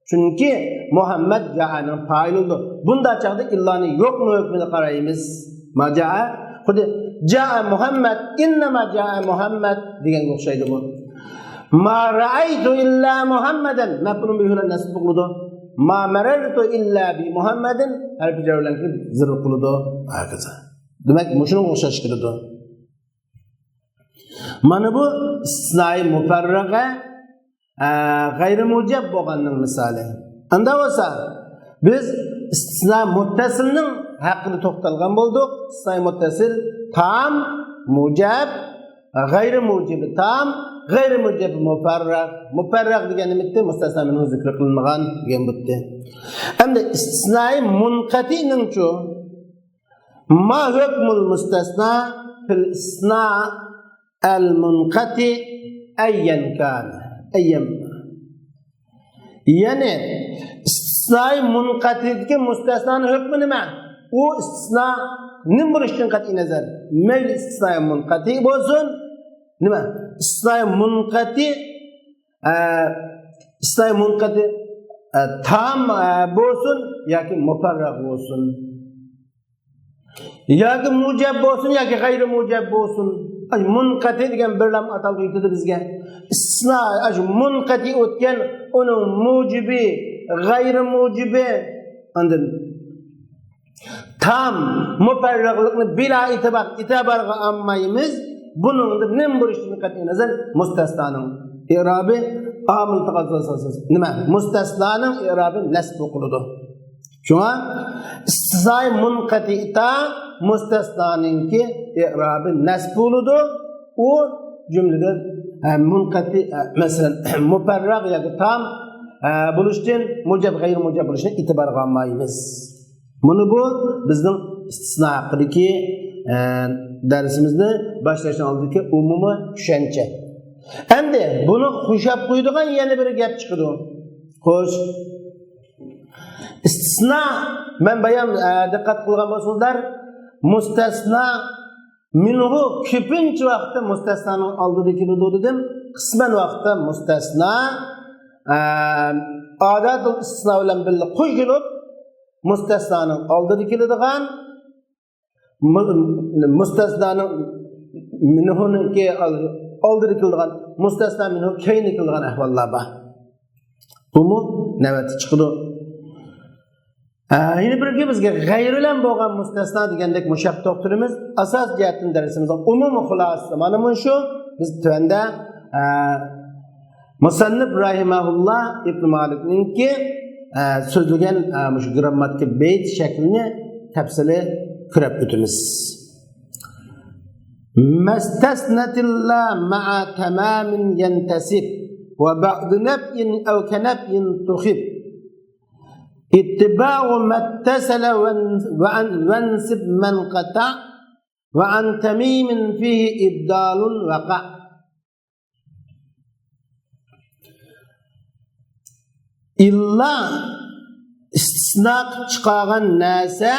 چۈنكى مۇھەممەد جائەنىڭ پائىلىدۇر. بۇنداق چاغدا ئىللانى يوقمۇ ھۆكمىنى قارايمىز. ما جاء، خۇددى جاء مۇھەممەد، ئىننەما جاء مۇھەممەد دېگەنگە ئوخشايدۇ بۇ. ما رەئەيتۇ ئىللا مۇھەممەدەن، مەپئۇلۇن بىھى بىلەن نەسب قىلىدۇ. ما مەرەرتۇ ئىللا بى مۇھەممەدىن، ھەرپى جەر بىلەن كېلىپ زىر قىلىدۇ. ھاكازا. دېمەك، مۇشۇنىڭغا ئوخشاش كېلىدۇ. مانا بۇ ئىستىسنائى مۇپەررەغە، ئە، غەيرىي مۇجەب بولغاننىڭ مىسالى. ئاندا بولسا، بىز ئىستىسنا مۇتتەسىلنىڭ ھەققىدە توختالغان بولدۇق. ئىستىسنائى مۇتتەسىل تام، مۇجەب، غەيرىي مۇجەبى تام، غەيرىي مۇجەبى مۇپەررەغ. مۇپەررەغ دېگەن نېمە ئىدى؟ مۇستەسنا مىنھۇ زىكرى قىلىنغان دېگەن بۇتتى. ئەمدى ئىستىسنائى مۇنقەتىئنىڭچۇ؟ ما ھۆكمۇل مۇستەسنا فىل ئىستىسنا ئەل مۇنقەتىئ ئەييەن كان. ئەييەن. يەنى ئىستىسنائى مۇنقەتىئدىكى مۇستەسنانىڭ ھۆكمى نېمە؟ ئۇ ئىستىسنا نېمە بولۇشىدىن قەتئىي نەزەر، مەيلى ئىستىسنائى مۇنقەتىئ بولسۇن، نېمە؟ ئىستىسنائى مۇنقەتىئ، ئە، ئىستىسنائى مۇنقەتىئ، ئە، تام، ئە، بولسۇن ياكى مۇپەررەغ بولسۇن. ياكى مۇجەب بولسۇن، ياكى غەيرىي مۇجەب بولسۇن. ئاي، مۇنقەتىئ دېگەن بىر لام ئاتالغۇ يېتىدۇ بىزگە. ئىستىسنا، ئاشۇ مۇنقەتىئ ئۆتكەن، ئۇنىڭ مۇجىبى، غەيرىي مۇجىبى، ئاندىن تام مۇپەررىغلىقنى بىلا ئېتىبار، ئېتىبارغا ئالمايمىز. بۇنىڭدا نېمە بولۇشىدىن قەتئىينەزەر، مۇستەسنانىڭ ئىرابى ئامىل تەقەززاسىز، نېمە، مۇستەسنانىڭ ئىرابى نەسب قىلىدۇ. شۇڭا ئىستىسنائى مۇنقەتىئتا مۇستەسنانىڭكى ئىرابى نەسب بولىدۇ. ئۇ جۈملىدىن، ئە، مۇنقەتىئە، مەسىلەن، مۇپەررىغ ياكى تام، ئە، بولۇشتىن مۇجەب، غەيرىي مۇجەب بولۇشنى ئېتىبارغا ئالمايمىز. مانا بۇ بىزنىڭ ئىستىسنا ھەققىدىكى، ئە، دەرسىمىزنى باشلاشتىن ئالدىدىكى ئومۇمىي چۈشەنچە. ئەمدى بۇنى قوشاپ قويىدىغان يەنە بىر گەپ چىقىدۇ. خوش. ئىستىسنا، مەن بايام، ئە، دىققەت قىلغان بولسىڭىزلار، مۇستەسنا مىنھۇ كۆپىنچە ۋاقىتتا مۇستەسنانىڭ ئالدىدا كېلىدۇ دېدىم. قىسمەن ۋاقىتتا مۇستەسنا، ئە، ئاداتۇل ئىستىسنا بىلەن بىللە قوشۇلۇپ، مۇستەسنانىڭ ئالدىدا كېلىدىغان، مۇ-، مۇستەسنانىڭ مىنھۇنىڭكى ئال-، ئالدىدا كېلىدىغان، مۇستەسنا مىنھۇ كەينىدە كېلىدىغان ئەھۋاللار بار. بۇمۇ نۆۋەتتە چىقىدۇ. ھە، يەنە بىر گەپ، بىزگە غەيرىي بىلەن بولغان مۇستەسنا دېگەندەك مۇشۇ يەردە توختىلىمىز. ئاساس جەھەتتىن دەرسىمىزنىڭ ئومۇمىي خۇلاسىسى مانا مۇشۇ. بىز تۆۋەندە، ھە، مۇسەننىپ رەھىمەھۇللا ئىبن مالىكنىڭكى، ئە، سۆزلىگەن، ئە، مۇشۇ گىرامماتىكا بەيت شەكلىنى تەپسىلىي كۆرۈپ ئۆتىمىز. مەستەسنەتىللا مەئە تەمامىن يەنتەسىب ۋە بەئدە نەپئىن ئەۋ كەنەپئىن تۇخىب. ئىتتىباغۇ مەتتەسەلە ۋەن-، ۋەن-، ۋەنسىب مەن قەتەئ ۋە ئەن تەمىمىن فىھى ئىبدالۇن ۋەقەئ. ئىللا ئىستىسنا قىلىپ چىقارغان نەرسە،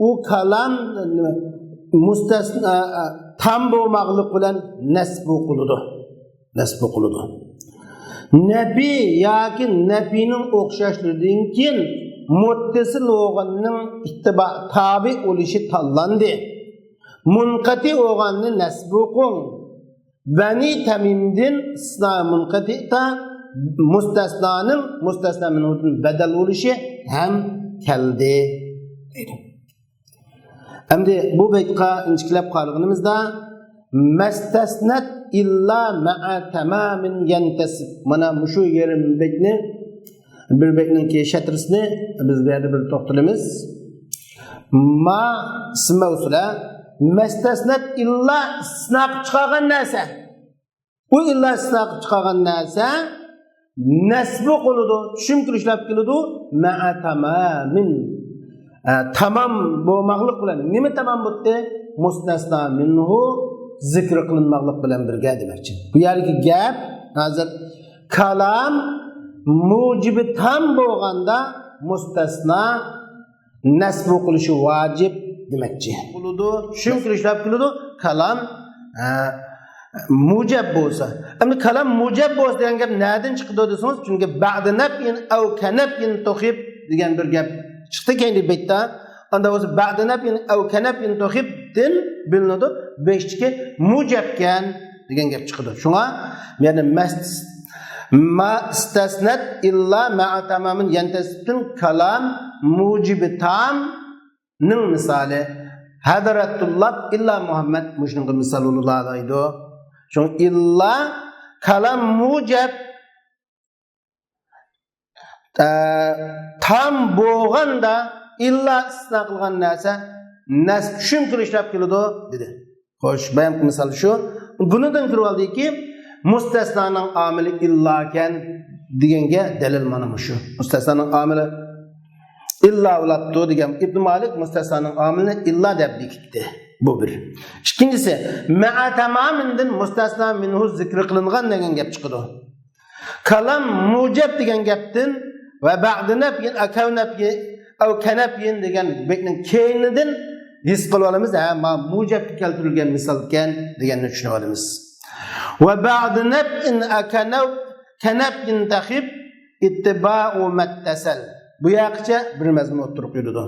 ئۇ كالام مۇستەسنا، تام بولماقلىق بىلەن نەسب قىلىدۇ. نەسب قىلىدۇ. نەپى ياكى نەپىنىڭ ئوخشاشلىرىدىن كېيىن مۇتتەسىل بولغاننىڭ ئىتتىبا، تابىئ بولۇشى تاللاندى. مۇنقەتى بولغاننى نەسب قىلىڭ. بەنى تەمىمدىن ئىستىسنا مۇنقەتىئتا مۇستەسنانىڭ، مۇستەسنا مىنھۇدىن بەدەل بولۇشى ھەم كەلدى، دەيدۇ. ئەمدى بۇ بەيتقا ئىنچىكىلەپ قارىغىنىمىزدا، مەستەسنەت ئىللا مەئە تەمامىن يەنتەسىب. مانا مۇشۇ يېرىم بەيتنى، بىر بەيتنىڭكى شەترىسىنى بىز بۇ يەردە بىر توختىلىمىز. ما ئىسمى مەۋسۇلە. مەستەسنەت ئىللا ئىستىسنا قىلىپ چىقارغان نەرسە. ئۇ ئىللا ئىستىسنا قىلىپ چىقارغان نەرسە نەسبۇ قىلىدۇ، چۈشۈمكىرىشلەپ كېلىدۇ. مەئە تامامىن. ئە، تامام بولماقلىق بىلەن. نېمە تامام بولدى؟ مۇستەسنا مىنھۇ زىكىر قىلىنماقلىق بىلەن بىرگە دېمەكچى. بۇ يەردىكى گەپ ھازىر كالام مۇجىبى تام بولغاندا مۇستەسنا نەسبۇ قىلىشى ۋاجىپ دېمەكچى. بولىدۇ، چۈشۈمكىرىشلەپ كېلىدۇ. كالام، ئە، مۇجەب بولسا. ئەمدى كالام مۇجەب بولسا دېگەن گەپ نەدىن چىقىدۇ دېسىڭىز، چۈنكى بەئدە نەپئىن ئەۋ كەنەپئىن تۇخىب دېگەن بىر گەپ چىقتى كەينىدىكى بەيتتە. ئاندا بولسا بەئدە نەپئىن ئەۋ كەنەپئىن تۇخىبتىن بىلىنىدۇ، بېشىدىكى مۇجەبكەن دېگەن گەپ چىقىدۇ. شۇڭا، يەنى مەس-، ما ئىستەسنەت ئىللا مەئە تامامىن يەنتەسىبتىن كالام مۇجىبى تام نىڭ مىسالى، ھەدەرەتۇللاھ ئىللا مۇھەممەد، مۇشۇنىڭغا مىسال بولۇلالايدۇ. شۇڭا ئىللا كالام مۇجەب، ئە، تام بولغاندا ئىللا ئىستىسنا قىلغان نەرسە نەسب چۈشۈمكىرىشلەپ كېلىدۇ، دېدى. خوش، بايامقى مىسال شۇ. بۇنىڭدىن كۆرۈۋالدىكى، مۇستەسنانىڭ ئامىلى ئىللاكەن دېگەنگە دەلىل مانا مۇشۇ. مۇستەسنانىڭ ئامىلى ئىللا بولاتتۇ دېگەن. ئىبن مالىك مۇستەسنانىڭ ئامىلىنى ئىللا دەپ بېكىتتى. بۇ بىر. ئىككىنچىسى، مەئە تامامىندىن مۇستەسنا مىنھۇ زىكرى قىلىنغان دېگەن گەپ چىقىدۇ. كالام مۇجەب دېگەن گەپتىن ۋە بەئدە نەپئىن ئەكەۋ نەپئىن ئەۋ كەنەپئىن دېگەن بەيتنىڭ كەينىدىن ھېس قىلىۋالىمىز، ھە، ما مۇجەبكە كەلتۈرۈلگەن مىسالكەن دېگەننى چۈشىنىۋالىمىز. ۋە بەئدە نەپئىن ئەكەنەۋ كەنەپئىن تەخىب ئىتتىبائۇ مەتتەسەل. بۇ ياقىچە بىر مەزمۇن ئوتتۇرىغا قويۇلىدۇ.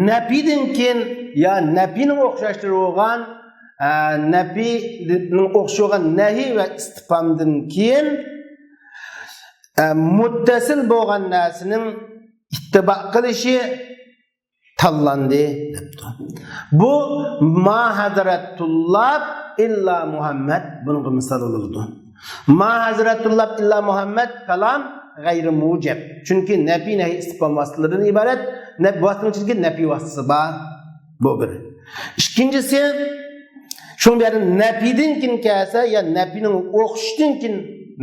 نەپىدىن كېيىن يا نەپىنىڭ ئوخشاشلىرى بولغان، ئە، نەپىنىڭ ئوخشىشى بولغان نەھى ۋە ئىستىپھامدىن كېيىن ئە، مۇتتەسىل بولغان نەرسىنىڭ ئىتتىبا قىلىشى تاللاندى دەپتۇ. بۇ ما ھەزرەتۇللاپ ئىللا مۇھەممەد بۇنىڭغا مىسال بولىدۇ. ما ھەزرەتۇللاپ ئىللا مۇھەممەد كالام غەيرى مۇجەب. چۈنكى نەپى نەھى ئىستىپھام ۋاسىتىلىرىدىن ئىبارەت. نەپ ۋاسىتىنىڭ ئىچىدىكى نەپى ۋاسىتىسى بار. بۇ بىر. ئىككىنچىسى، شۇنىڭ بۇ يەردە نەپىدىن كېيىن كەلسە يا نەپىنىڭ ئوخشىشىدىن كېيىن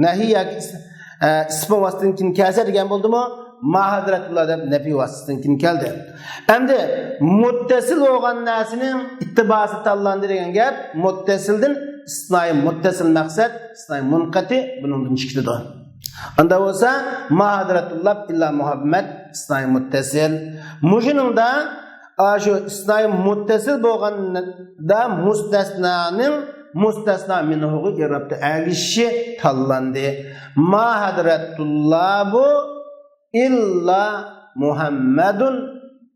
نەھى ياكى ئىس-، ئە، ئىسمى ۋاسىتىدىن كېيىن كەلسە دېگەن بولدىمۇ؟ ما ھەزرەتۇللا دەپ نەپى ۋاسىتىدىن كېيىن كەلدى. ئەمدى مۇتتەسىل بولغان نەرسىنىڭ ئىتتىباسى تاللاندى دېگەن گەپ مۇتتەسىلدىن ئىسنايى مۇتتەسىل مەقسەت، ئىسنايى مۇنقەتى بۇنىڭدىن چىقىدۇ. ئاندا بولسا ما ھەزرەتۇللا ئىللا مۇھەممەد ئىسنايى مۇتتەسىل. مۇشۇنىڭدا ئاشۇ ئىسنايى مۇتتەسىل بولغاندا مۇستەسنانىڭ مۇستەسنا مىنھۇغا ئىرابتا ئەگىشىشى تاللاندى. ما ھەزرەتۇللا بۇ ئىللا مۇھەممەدۇن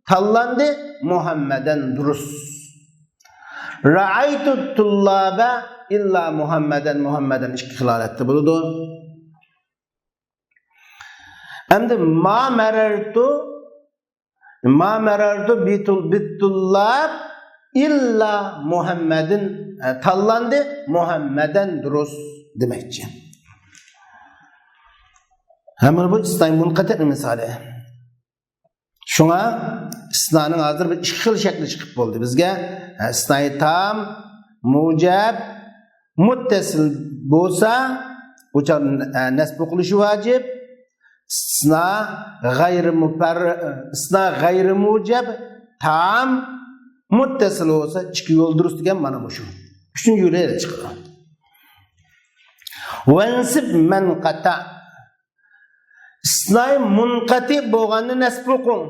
تاللاندى، مۇھەممەدەن دۇرۇس. رەئەيتۇ تۇللابە ئىللا مۇھەممەدەن، مۇھەممەدەن ئىككى خىل ھالەتتە بولىدۇ. ئەمدى ما مەرەرتۇ، ما مەرەرتۇ بىتۇل-، بىتۇللاب ئىللا مۇھەممەدىن، ئە، تاللاندى، مۇھەممەدەن دۇرۇس دېمەكچى. ھەممە بۇ ئىسناي مۇنقەتىئنىڭ مىسالى. شۇڭا ئىسنانىڭ ھازىر بىر ئىككى خىل شەكلى چىقىپ بولدى بىزگە. ئىسناي تام، مۇجەب، مۇتتەسىل بولسا، بۇ چاغدا نەسب ئوقۇلۇشى ۋاجىپ. ئىسنا غەيرى مۇپەر-، ئىسنا غەيرى مۇجەب، تام، مۇتتەسىل بولسا، ئىككى يول دۇرۇس دېگەن مانا مۇشۇ. ئۈچىنچى يولى چىقىدۇ. ۋەنسىب مەن قەتە. ئىسناي مۇنقەتى بولغاننى نەسب ئوقۇڭ.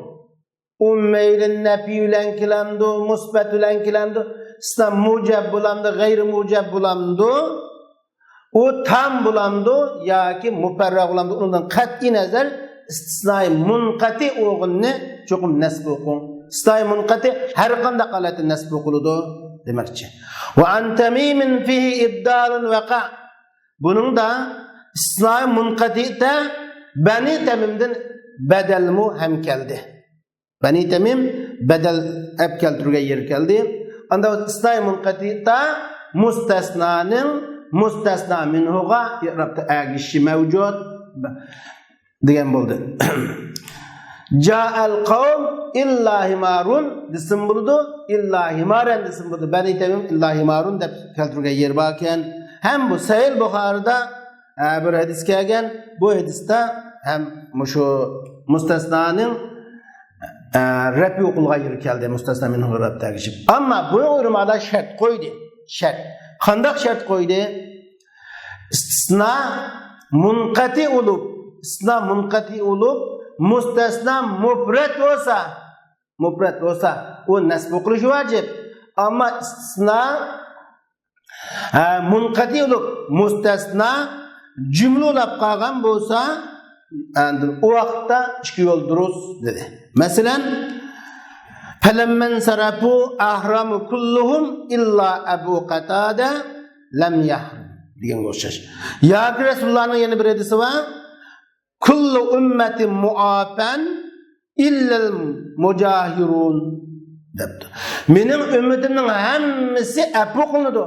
ئۇ مەيلى نەپى بىلەن كېلەمدۇ، مۇسبەت بىلەن كېلەمدۇ، ئىسنا مۇجەب بولامدۇ، غەيرى مۇجەب بولامدۇ، ئۇ تام بولامدۇ ياكى مۇپەررەغ بولامدۇ، ئۇنىڭدىن قەتئىي نەزەر ئىستىسناي مۇنقەتى ئوغۇننى چوقۇم نەسب ئوقۇڭ. ئىستىسناي مۇنقەتى ھەر قانداق ھالەتتە نەسب ئوقۇلىدۇ دېمەكچى. ۋە ئان تەمىمىن فىھى ئىبدالۇن ۋەقە. بۇنىڭدا ئىستىسناي مۇنقەتىدە بەنى تەمىمدىن بەدەلمۇ ھەم كەلدى. بەنى تەمىم بەدەل ئەپ كەلتۈرگەن يېرى كەلدى. ئاندا ئىستىسناي مۇنقەتىئتا مۇستەسنانىڭ مۇستەسنا مىنھۇغا ئىرابتا ئەگىشىشى مەۋجۇت دېگەن بولدى. جائەل قەۋم ئىللا ھىمارۇن دېسىمۇ بولىدۇ، ئىللا ھىمارەن دېسىمۇ بولىدۇ. بەنى تەمىم ئىللا ھىمارۇن دەپ كەلتۈرگەن يېرى باركەن. ھەم بۇ سەھىھ بۇخارىدا، ئە، بىر ھەدىس كەلگەن. بۇ ھەدىستە ھەم مۇشۇ مۇستەسنانىڭ، ئە، رەپئى ئوقۇلغان يېرى كەلدى. مۇستەسنا مىنھۇ رەپئى تەگىشىپ. ئەمما بۇ ئۆلىمالار شەرت قويدى. شەرت. قانداق شەرت قويدى؟ ئىستىسنا مۇنقەتى بولۇپ، ئىستىسنا مۇنقەتى بولۇپ، مۇستەسنا مۇپرەت بولسا، مۇپرەت بولسا، ئۇ نەسب ئوقۇلۇشى ۋاجىپ. ئەمما ئىستىسنا، ھە، مۇنقەتى بولۇپ، مۇستەسنا جۈملە بولاپ قالغان بولسا، ئاندىن ئۇ ۋاقىتتا ئىككى يول دۇرۇس دېدى. مەسىلەن، فەلەممەن سەرەپۇ ئەھرەمۇ كۇللۇھۇم ئىللا ئەبۇ قەتادە لەم يەھرۇم دېگەنگە ئوخشاش. ياكى رەسۇلۇللانىڭ يەنە بىر ھەدىسى بار. كل أمتي معافى إلا المجاهرون دەپتۇ. مېنىڭ ئۈممىتىمنىڭ ھەممىسى ئەپۇ قىلىنىدۇ.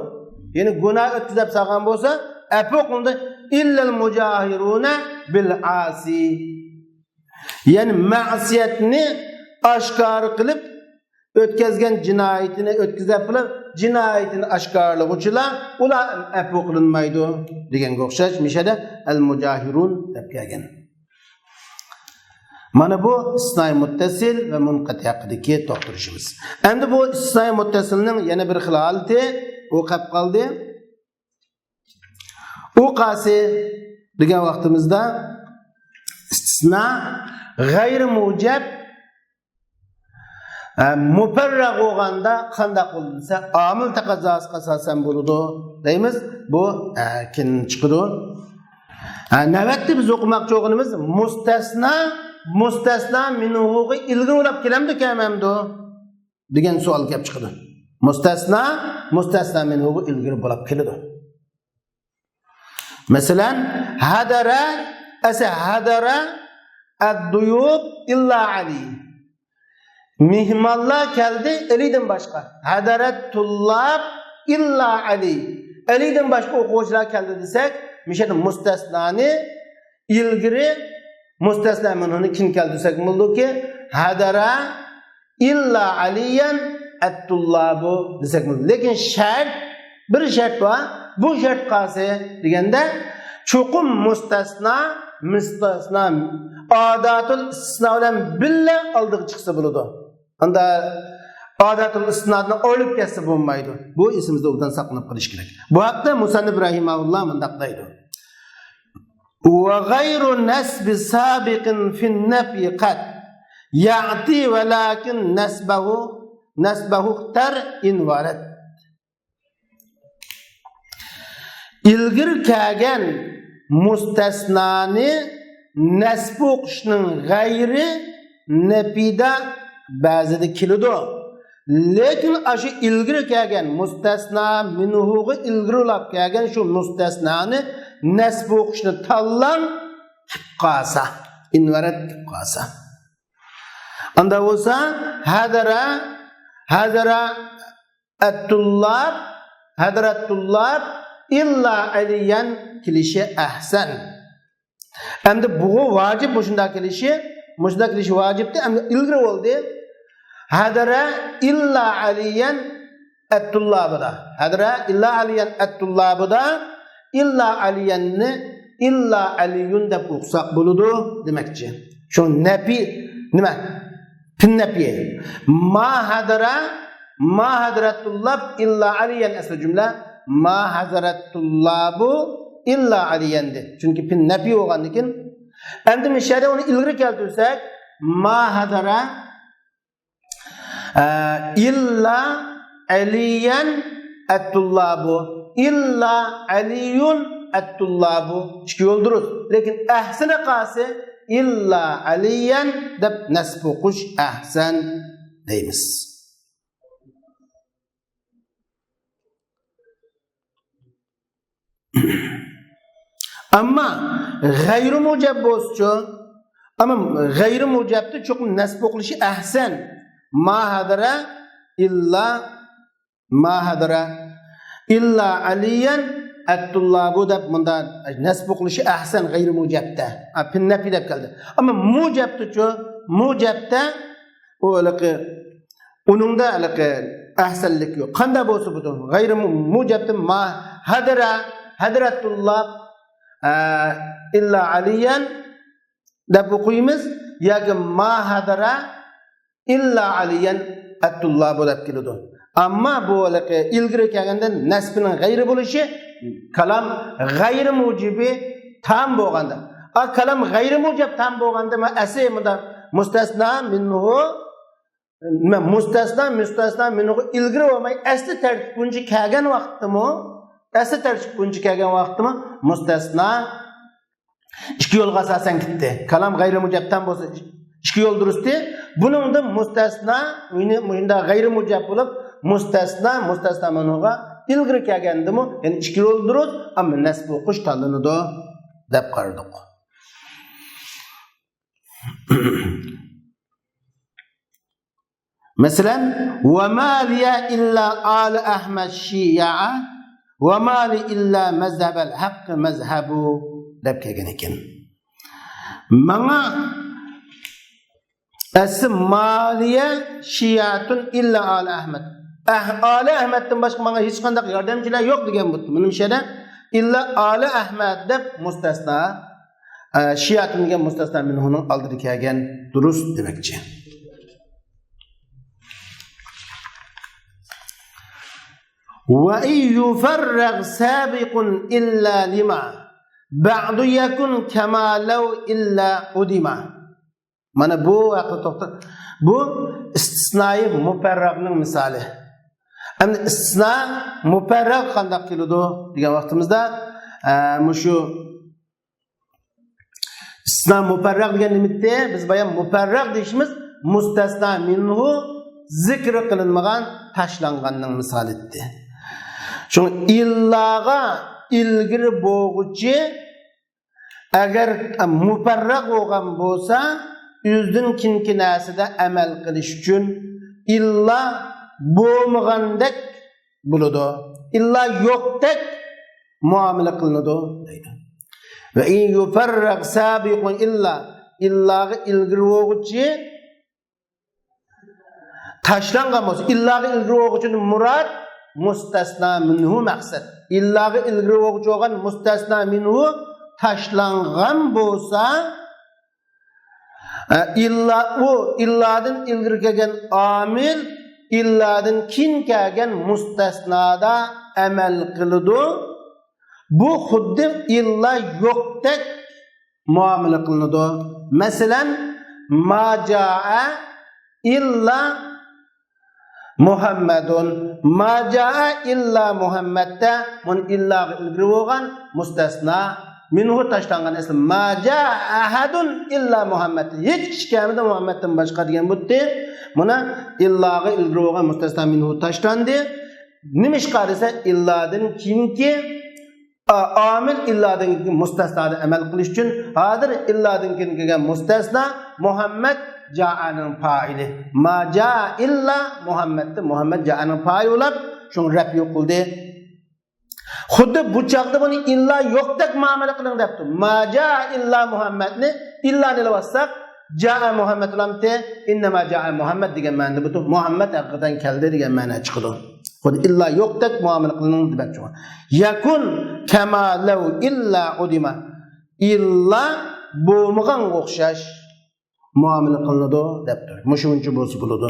يەنى گۇناھ ئۆتتى دەپ سالغان بولسا، ئەپۇ قىلىنىدۇ. إلا المجاهرون بالمعاصي. يەنى مەسىيەتنى ئاشكارا قىلىپ، ئۆتكەزگەن جىنايىتىنى ئۆتكۈزۈپ قىلىپ، جىنايىتىنى ئاشكارىلىغۇچىلار، ئۇلار ئەپۇ قىلىنمايدۇ دېگەنگە ئوخشاش، مۇشۇ يەردە ئەل مۇجاھىرۇن دەپ كەلگەن. مانا بۇ ئىستىسنائى مۇتتەسىل ۋە مۇنقەتى ھەققىدىكى توختىلىشىمىز. ئەمدى بۇ ئىستىسنائى مۇتتەسىلنىڭ يەنە بىر خىل ھالىتى، ئۇ قېلىپ قالدى. ئۇ قايسى دېگەن ۋاقتىمىزدا، ئىستىسنا غەيرى مۇجەب، ئە، مۇپەررەغ بولغاندا قانداق بولىدۇ دېسە، ئامىل تەقەززاسىغا ئاساسەن بولىدۇ دەيمىز. بۇ، ئە، كېيىن چىقىدۇ. ئە، نۆۋەتتە بىز ئوقۇماقچى بولغىنىمىز مۇستەسنا، مۇستەسنا مىنھۇغا ئىلگىرى بولاپ كېلەمدۇ، كەلمەمدۇ دېگەن سوئال كېلىپ چىقىدۇ. مۇستەسنا، مۇستەسنا مىنھۇغا ئىلگىرى بولاپ كېلىدۇ. مەسىلەن، ھەدەرە ئەسە ھەدەرە ئەددۇيۇپ ئىللا ئەلى. مېھمانلار كەلدى ئەلىدىن باشقا. ھەدەرەت تۇللاب ئىللا ئەلى. ئەلىدىن باشقا ئوقۇغۇچىلار كەلدى دېسەك، مۇشۇ يەردە مۇستەسنانى ئىلگىرى مۇستەسنا مىنھۇنى كېيىن كەلتۈرسەك بولىدۇكى، ھەدەرە ئىللا ئەلىيەن ئەتتۇللابۇ دېسەك بولىدۇ. لېكىن شەرت، بىر شەرت بار. بۇ شەرت قايسى دېگەندە، چوقۇم مۇستەسنا، مۇستەسنا ئاداتۇل ئىستىسنا بىلەن بىللە ئالدىغا چىقسا بولىدۇ. ئاندا ئاداتۇل ئىستىسنادىن ئايرىلىپ كەتسە بولمايدۇ. بۇ ئېسىمىزدە ئوبدان ساقلىنىپ قېلىش كېرەك. بۇ ھەقتە مۇسەننىپ رەھىمەھۇللا مۇنداق دەيدۇ. وغير نصب سابق في النفي قد يأتي ولكن نصبه، نصبه اختر إن ورد. ئىلگىرى كەلگەن مۇستەسنانى نەسب ئوقۇشنىڭ غەيرى نەپىدا بەزىدە كېلىدۇ. لېكىن ئاشۇ ئىلگىرى كەلگەن مۇستەسنا مىنھۇغا ئىلگىرى ئۇلاپ كەلگەن شۇ مۇستەسنانى نەسب ئوقۇشنى تاللاڭ، قىپ قالسا، ئىنۋەرەت قىپ قالسا. ئاندا بولسا، ھەدەرە، ھەدەرە ئەتتۇللاب، ھەدەرەتتۇللاب ئىللا ئەلىيەن كېلىشى ئەھسەن. ئەمدى بۇغۇ ۋاجىپ، مۇشۇنداق كېلىشى، مۇشۇنداق كېلىشى ۋاجىپتى، ئەمدى ئىلگىرى بولدى. ھەدەرە ئىللا ئەلىيەن ئەتتۇللابىدا. ھەدەرە ئىللا ئەلىيەن ئەتتۇللابىدا ئىللا ئەلىيەننى ئىللا ئەلىيۇن دەپ ئوقۇساق بولىدۇ دېمەكچى. شۇ نەپى نېمە؟ پىن نەپى. ما ھەدەرە، ما ھەدەرەتتۇللاب ئىللا ئەلىيەن ئەسلى جۈملە. ما ھەدەرەتتۇللابۇ ئىللا ئەلىيەندى. چۈنكى پىن نەپى بولغاندىكىن. ئەمدى مۇشۇ يەردە ئۇنى ئىلگىرى كەلتۈرسەك، ما ھەدەرە، ئە، ئىللا ئەلىيەن ئەتتۇللابۇ، ئىللا ئەلىيۇن ئەتتۇللابۇ. ئىككى يول دۇرۇس. لېكىن ئەھسىنى قالسا، ئىللا ئەلىيەن دەپ نەسب ئوقۇش ئەھسەن دەيمىز. ئەمما غەيرىي مۇجەب بولسىچۇ؟ ئەمما غەيرىي مۇجەبتە چوقۇم نەسب ئوقۇلۇشى ئەھسەن. ما ھەدەرە ئىللا، ما ھەدەرە ئىللا ئەلىيەن ئەتتۇللابۇ دەپ مۇندا نەسب ئوقۇلۇشى ئەھسەن غەيرىي مۇجەبتە. ھە، پىن نەپى دەپ كەلدى. ئەمما مۇجەبتىچۇ؟ مۇجەبتە ئۇ ھېلىقى، ئۇنىڭدا ھېلىقى ئەھسەنلىك يوق. قانداق بولسا بولىدۇ. غەيرىي مۇ-، مۇجەبتە ما ھەدەرە، ھەدەرەتتۇللاب، ئە، ئىللا ئەلىيەن دەپ ئوقۇيمىز. ياكى ما ھەدەرە ئىللا ئەلىيەن ئەتتۇللابۇ دەپ كېلىدۇ. ئەمما بۇ ھېلىقى ئىلگىرى كەلگەندە نەسبىنىڭ غەيرىي بولۇشى، كالام غەيرىي مۇجەبى تام بولغاندا. ئا، كالام غەيرىي مۇجەب تام بولغاندا، ما ئەسلى مۇندا مۇستەسنا مىنھۇ، نېمە، مۇستەسنا، مۇستەسنا مىنھۇ ئىلگىرى بولماي، ئەسلى تەرتىپ بويىچە كەلگەن ۋاقىتتىمۇ، ئەسلى تەرتىپ بويىچە كەلگەن ۋاقىتتىمۇ مۇستەسنا ئىككى يولغا ئاساسەن كېتىتتى. كالام غەيرىي مۇجەب تام بولسا ئىككى يول دۇرۇستى. بۇنىڭدا مۇستەسنا، مۇشۇنداق غەيرىي مۇجەب بولۇپ، مۇستەسنا، مۇستەسنا مىنھۇغا ئىلگىرى كەلگەندىمۇ، يەنى ئىككى يول دۇرۇس، ئەمما نەسب ئوقۇش تاللىنىدۇ دەپ قارىدۇق. مەسىلەن، ۋە ما لىيە ئىللا ئالى ئەھمەد شىيەئە، ۋە ما لى ئىللا مەزھەبەل ھەققى مەزھەبۇ دەپ كەلگەن ئىكەن. ماڭا ئەسلى ما لىيە شىيەئەتۇن ئىللا ئالى ئەھمەد. ئەھ-، ئالى ئەھمەدتىن باشقا ماڭا ھېچقانداق ياردەمچىلەر يوق دېگەن بۇ. مانا مۇشۇ يەردە ئىللا ئالى ئەھمەد دەپ مۇستەسنا، ئە، شىيەئەتۇن دېگەن مۇستەسنا مىنھۇنىڭ ئالدىدا كەلگەن دۇرۇس دېمەكچى. وإن يفرغ سابق إلا لما بعد يكن كما لو إلا قدما. مانا بۇ ھەقتە توختاپ، بۇ ئىستىسنائى مۇپەررەغنىڭ مىسالى. ئەمدى ئىستىسنا مۇپەررەغ قانداق كېلىدۇ دېگەن ۋاقتىمىزدا، ئە، مۇشۇ ئىستىسنا مۇپەررەغ دېگەن نېمىتتى؟ بىز بايام مۇپەررەغ دېيىشىمىز مۇستەسنا مىنھۇ زىكرى قىلىنمىغان، تاشلانغاننىڭ مىسالى ئىدى. شۇڭا ئىللاغا ئىلگىرى بولغۇچى ئەگەر مۇپەررەغ بولغان بولسا، ئۆزىدىن كېيىنكى نەرسىدە ئەمەل قىلىش ئۈچۈن ئىللا بولمىغاندەك بولىدۇ. ئىللا يوقتەك مۇئامىلە قىلىنىدۇ دەيدۇ. ۋە ئىن يۇپەررەغ سابىقۇن ئىللا، ئىللاغا ئىلگىرى بولغۇچى تاشلانغان بولسا، ئىللاغا ئىلگىرى بولغۇچىدىن مۇراد مۇستەسنا مىنھۇ مەقسەت. ئىللاغا ئىلگىرى بولغۇچى بولغان مۇستەسنا مىنھۇ تاشلانغان بولسا، ئە، ئىللا، ئۇ ئىللادىن ئىلگىرى كەلگەن ئامىل ئىللادىن كېيىن كەلگەن مۇستەسنادا ئەمەل قىلىدۇ. بۇ خۇددى ئىللا يوقتەك مۇئامىلە قىلىنىدۇ. مەسىلەن، ما جاء ئىللا مۇھەممەدۇن. ما جاء ئىللا مۇھەممەدتە مۇنۇ ئىللاغا ئىلگىرى بولغان مۇستەسنا مىنھۇ تاشلانغان. ئەسلى ما جاء ئەھەدۇن ئىللا مۇھەممەد. ھېچ كىشى كەلمىدى مۇھەممەدتىن باشقا دېگەن بۇتتى. مانا ئىللاغا ئىلگىرى بولغان مۇستەسنا مىنھۇ تاشلاندى. نېمىشقا دېسە، ئىللادىن كېيىنكى ئا-، ئامىل ئىللادىن كېيىنكى مۇستەسنادا ئەمەل قىلىش ئۈچۈن، ھازىر ئىللادىن كېيىن كەلگەن مۇستەسنا مۇھەممەد جائەنىڭ پائىلى. ما جاء ئىللا مۇھەممەدتە مۇھەممەد جائەنىڭ پائىلى بولۇپ، شۇڭا رەپ يوق قىلدى. خۇددى بۇ چاغدا بۇنى ئىللا يوقتەك مۇئامىلە قىلىڭ دەپتۇ. ما جاء ئىللا مۇھەممەدنى ئىللا ئېلىۋالساق، جاء مۇھەممەد بولامتى؟ ئىننەما جاء مۇھەممەد دېگەن مەنىدە بۇ مۇھەممەد ھەقىقەتەن كەلدى دېگەن مەنە چىقىدۇ. خۇددى ئىللا يوقتەك مۇئامىلە قىلىڭ دېمەكچى. يەكۇن كەما لەۋ ئىللا ئۇدىما. ئىللا بولمىغانغا ئوخشاش مۇئامىلە قىلىنىدۇ دەپتۇ. مۇشۇنچە بولسا بولىدۇ.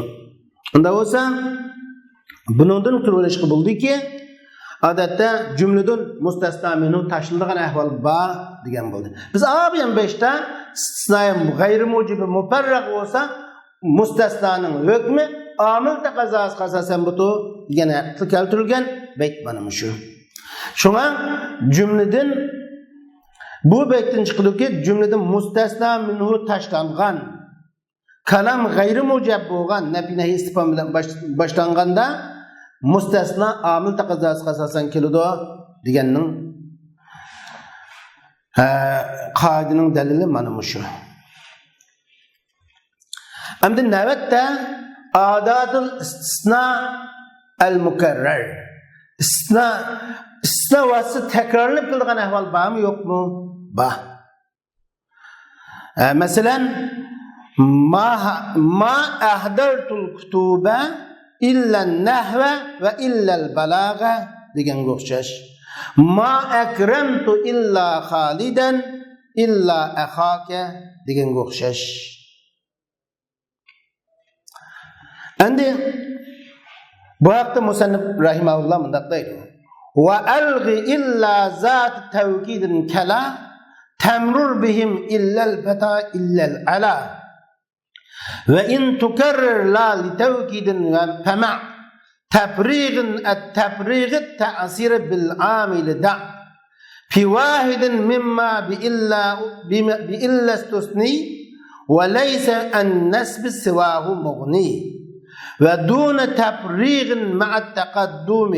ئۇنداق بولسا، بۇنىڭدىن كۆرۈۋېلىشقا بولىدۇكى، ئادەتتە جۈملىدىن مۇستەسنا مىنھۇ تاشلىنىدىغان ئەھۋال بار دېگەن بولدى. بىز ئابىيان بەشتە ئىستىسنايى غەيرىي مۇجىبى مۇپەررەغ بولسا، مۇستەسنانىڭ ھۆكمى ئامىل تەقەززاسىغا ئاساسەن بۇتۇ دېگەن ھەقتە كەلتۈرۈلگەن بەيت مانا مۇشۇ. شۇڭا جۈملىدىن، بۇ بەيتتىن چىقىدۇكى، جۈملىدىن مۇستەسنا مىنھۇ تاشلانغان كالام غەيرىي مۇجەب بولغان نەپى نەھى ئىستىفھام بىلەن باش-، باشلانغاندا مۇستەسنا ئامىل تەقەززاسىغا ئاساسەن كېلىدۇ دېگەننىڭ، ھە، قائىدىنىڭ دەلىلى مانا مۇشۇ. ئەمدى نۆۋەتتە ئاداتۇل ئىستىسنا ئەل مۇكەررەر. ئىستىسنا، ئىستىسنا ۋاسىتىسى تەكرارلىنىپ كېلىدىغان ئەھۋال بارمۇ، يوقمۇ؟ بار. ئە، مەسىلەن، ما، ما ئەھدەرتۇل كۇتۇبە ئىللەن نەھۋە ۋە ئىللەل بالاغە دېگەنگە ئوخشاش. ما ئەكرەمتۇ ئىللا خالىدەن ئىللا ئەخاكە دېگەنگە ئوخشاش. ئەمدى بۇ ھەقتە مۇسەننىپ رەھىمەھۇللا مۇنداق دەيدۇ: ۋە ئەلغى ئىللا زاتى تەۋكىدىن كەلا تەمرۇر بىھىم ئىللەل پەتا ئىللەل ئەلا. ۋە ئىن تۇكەررىر لا لىتەۋكىدىن ۋە پەمە تەپرىغىن ئەت تەپرىغىت تەسىرى بىل ئامىلى دە. في واحد مما بإلا، بم-، بإلا استثني، وليس عن نصب سواه مغني. ودون تفريغ مع التقدم،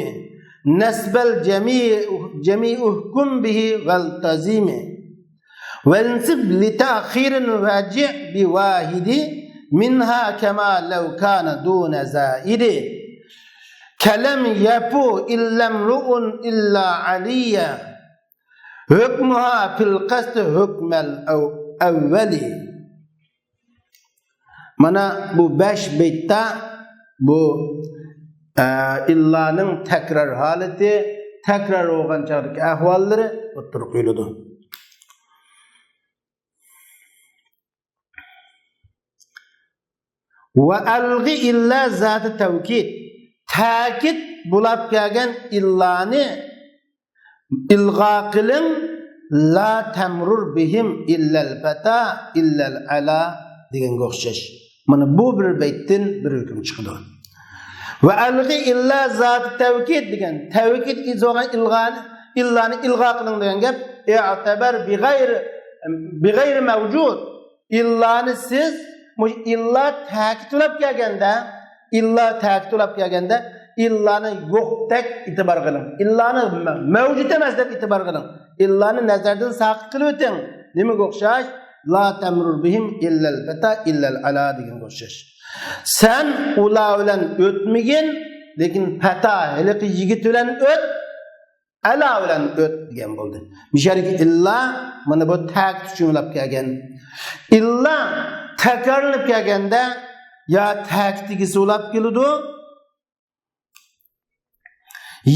نصب الجميع، جميع احكم به والتزم. وانصب لتأخير وجع بواحد، منها كما لو كان دون زائد. كلم يفو إلا امرؤ إلا عليا. ھۆكمۇھا فىل قەستى ھۆكمەل ئەۋ-، ئەۋۋەلى. مانا بۇ بەش بەيتتە بۇ، ئە، ئىللانىڭ تەكرار ھالىتى، تەكرار بولغان چاغدىكى ئەھۋاللىرى ئوتتۇرىغا قويۇلىدۇ. ۋە ئەلغى ئىللا زاتى تەۋكىد. تەكىد بولاپ كەلگەن ئىللانى ئىلغا قىلىڭ. لا تەمرۇر بىھىم ئىللەل پەتا ئىللەل ئەلا دېگەنگە ئوخشاش. مانا بۇ بىر بەيتتىن بىر ھۆكۈم چىقىدۇ. ۋە ئەلغى ئىللا زاتى تەۋكىد دېگەن، تەۋكىد ئىز بولغان ئىلغانى، ئىللانى ئىلغا قىلىڭ دېگەن گەپ. ئەتەبەر بىغەيرى، بىغەيرى مەۋجۇد. ئىللانى سىز، مۇشۇ ئىللا تەكىتلەپ كەلگەندە، ئىللا تەكىتلەپ كەلگەندە، ئىللانى يوقتەك ئېتىبار قىلىڭ. ئىللانى مە-، مەۋجۇت ئەمەس دەپ ئېتىبار قىلىڭ. ئىللانى نەزەردىن ساقىت قىلىۋېتىڭ. نېمىگە ئوخشاش؟ لا تەمۇررۇ بىھىم ئىللەل پەتا ئىللەل ئەلا دېگەنگە ئوخشاش. سەن ئۇلار بىلەن ئۆتمىگىن، لېكىن پەتا، ھېلىقى يىگىت بىلەن ئۆت، ئەلا بىلەن ئۆت دېگەن بولدى. مۇشۇ يەردىكى ئىللا، مانا بۇ تەكىت ئۈچۈن بولۇپ كەلگەن. ئىللا تەكرارلىنىپ كەلگەندە يا تەكىت ئىگىسى بولۇپ كېلىدۇ،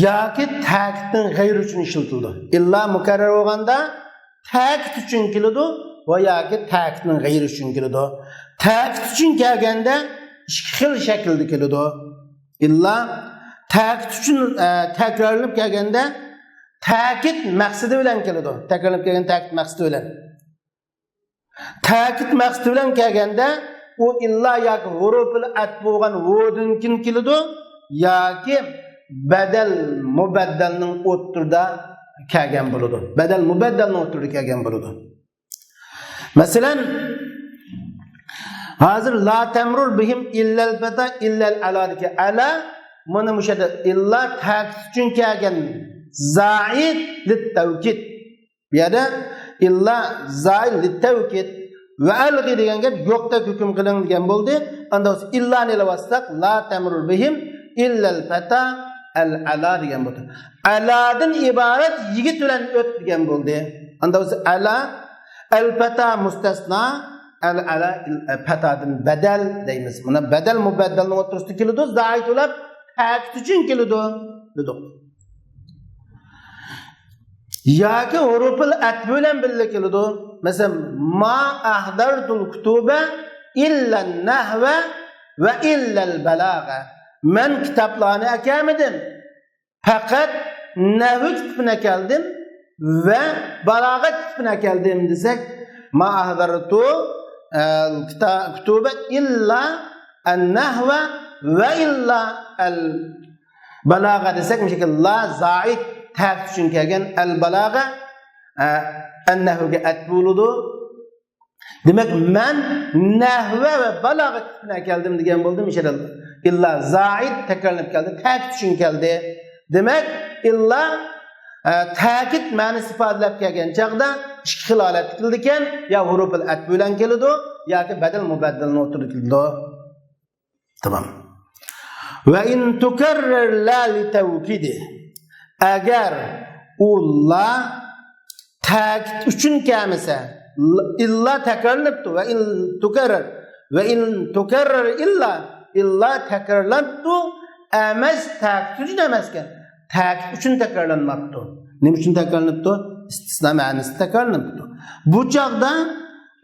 ياكى تەكىتنىڭ غەيرى ئۈچۈن ئىشلىتىلىدۇ. ئىللا مۇكەررەر بولغاندا تەكىت ئۈچۈن كېلىدۇ ۋە ياكى تەكىتنىڭ غەيرى ئۈچۈن كېلىدۇ. تەكىت ئۈچۈن كەلگەندە ئىككى خىل شەكىلدە كېلىدۇ. ئىللا تەكىت ئۈچۈن، ئە، تەكرارلىنىپ كەلگەندە تەكىت مەقسىتى بىلەن كېلىدۇ. تەكرارلىنىپ كەلگەن تەكىت مەقسىتى بىلەن. تەكىت مەقسىتى بىلەن كەلگەندە، ئۇ ئىللا ياكى ھۇرۇپۇل ئەتپ بولغان ۋودىن كېيىن كېلىدۇ، ياكى بەدەل مۇبەددەلنىڭ ئوتتۇرىدا كەلگەن بولىدۇ. بەدەل مۇبەددەلنىڭ ئوتتۇرىدا كەلگەن بولىدۇ. مەسىلەن، ھازىر لا تەمرۇر بىھىم ئىللەل پەتا ئىللەل ئەلادىكى ئەلا، مانا مۇشۇ يەردە ئىللا تەكىت ئۈچۈن كەلگەن، زائىد لىتتەۋكىد. بۇ يەردە ئىللا زائىد لىتتەۋكىد ۋە ئەلغى دېگەن گەپ يوقتەك ھۆكۈم قىلىڭ دېگەن بولدى. ئاندا بولسا ئىللانى ئېلىۋالساق، لا تەمرۇر بىھىم ئىللەل پەتا ئەل ئەلا دېگەن بولدى. ئەلادىن ئىبارەت يىگىت بىلەن ئۆت دېگەن بولدى. ئاندا بولسا ئەلا، ئەل پەتا مۇستەسنا، ئەل ئەلا، ئىل-، پەتادىن بەدەل دەيمىز. مانا بەدەل مۇبەددەلنىڭ ئوتتۇرىسىدا كېلىدۇ، زائىد بولۇپ تەكىت ئۈچۈن كېلىدۇ دېدۇق. ياكى ھۇرۇپۇل ئەتپ بىلەن بىللە كېلىدۇ. مەسىلەن، ما ئەھدەرتۇل كۇتۇبە ئىللەن نەھۋە ۋە ئىللەل بەلاغە. مەن كىتابلارنى ئەكەلمىدىم. پەقەت نەھۋ كىتابىنى ئەكەلدىم ۋە بالاغەت كىتابىنى ئەكەلدىم دېسەك، ما ئەھدەرتۇ، ئە، كىتا-، كۇتۇبە ئىللا ئەن نەھۋە ۋە ئىللا ئەل بالاغە دېسەك، مۇشۇ يەردە لا زائىد تەكىت ئۈچۈن كەلگەن ئەل بالاغە، ئە، ئەن نەھۋگە ئەتپ بولىدۇ. دېمەك، مەن نەھۋە ۋە بالاغە كىتابىنى ئەكەلدىم دېگەن بولدى. مۇشۇ يەردە ئىللا زائىد تەكرارلىنىپ كەلدى، تەكىت ئۈچۈن كەلدى. دېمەك، ئىللا، ئە، تەكىت مەنىسى ئىپادىلەپ كەلگەن چاغدا ئىككى خىل ھالەتتە كېلىدىكەن، يا ھۇرۇپۇل ئەتپ بىلەن كېلىدۇ، ياكى بەدەل مۇبەددەلنىڭ ئوتتۇرىدا كېلىدۇ. تامام. ۋە ئىن تۇكەررەر لا لىتەۋكىدى. ئەگەر ئۇ لا تەكىت ئۈچۈن كەلمىسە، ئىللا تەكرارلىنىپتۇ. ۋە ئىن تۇكەررەر. ۋە ئىن تۇكەررەر ئىللا. ئىللا تەكرارلىنىپتۇ. ئەمەس، تەكىت ئۈچۈن ئەمەسكەن. تەكىت ئۈچۈن تەكرارلانماپتۇ. نېمە ئۈچۈن تەكرارلىنىپتۇ؟ ئىستىسنا مەنىسى تەكرارلىنىپتۇ. بۇ چاغدا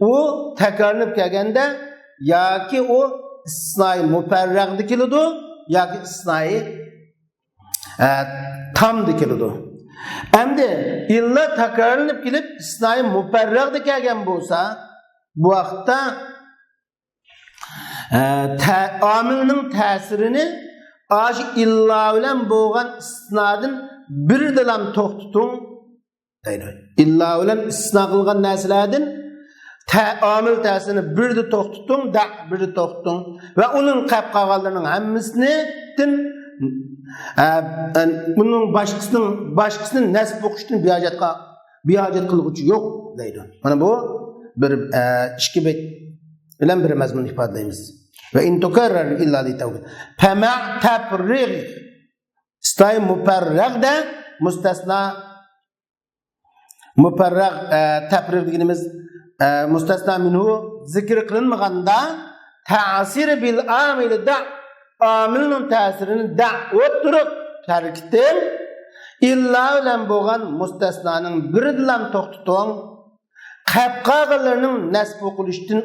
ئۇ تەكرارلىنىپ كەلگەندە ياكى ئۇ ئىستىسنائى مۇپەررەغدە كېلىدۇ، ياكى ئىستىسنائى، ئە، تامدا كېلىدۇ. ئەمدى ئىللا تەكرارلىنىپ كېلىپ ئىستىسنائى مۇپەررەغدە كەلگەن بولسا، بۇ ۋاقىتتا، ئە، تە-، ئامىلنىڭ تەسىرىنى ئاشۇ ئىللا بىلەن بولغان ئىستىسنادىن بىردىلا توختىتىڭ دەيدۇ. ئىللا بىلەن ئىستىسنا قىلغان نەرسىلەردىن تە-، ئامىل تەسىرىنى بىردە توختىتىڭ، دە، بىردە توختىتىڭ. ۋە ئۇنىڭ قېلىپ قالغانلىرىنىڭ ھەممىسىنى، ئە، ئە، ئۇنىڭ باشقىسىنىڭ، باشقىسىنى نەسب ئوقۇشتىن بىھاجەتقا، بىھاجەت قىلغۇچى يوق دەيدۇ. مانا بۇ بىر، ئە، ئىككى بەيت بىلەن بىر مەزمۇننى ئىپادىلەيمىز. ۋە ئىن تۇكەررەر ئىللا لىتەۋكىد. پەمە تەپرىغ. ئىستاي مۇپەررەغدە مۇستەسنا مۇپەررەغ، ئە، تەپرىغ دېگىنىمىز، ئە، مۇستەسنا مىنھۇ زىكىر قىلىنمىغاندا، تەسىر بىل ئامىل دە، ئامىلنىڭ تەسىرىنى دە، ئوتتۇرىغا تەرك ئېتىڭ. ئىللا بىلەن بولغان مۇستەسنانىڭ بىرىدىلا توختىتىڭ. قېلىپ قالغانلىرىنىڭ نەسب ئوقۇلۇشتىن،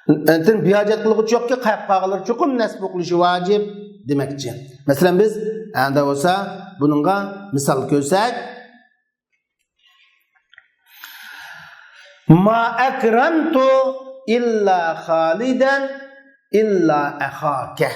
ئە، بىھاجەت قىلغۇچى يوقكى، قېلىپ قالغانلىرى چوقۇم نەسب ئوقۇلۇشى ۋاجىپ دېمەكچى. مەسىلەن، بىز ئەندە بولسا بۇنىڭغا مىسال كۆرسەك، ما ئەكرەمتۇ ئىللا خالىدەن ئىللا ئەخاكە.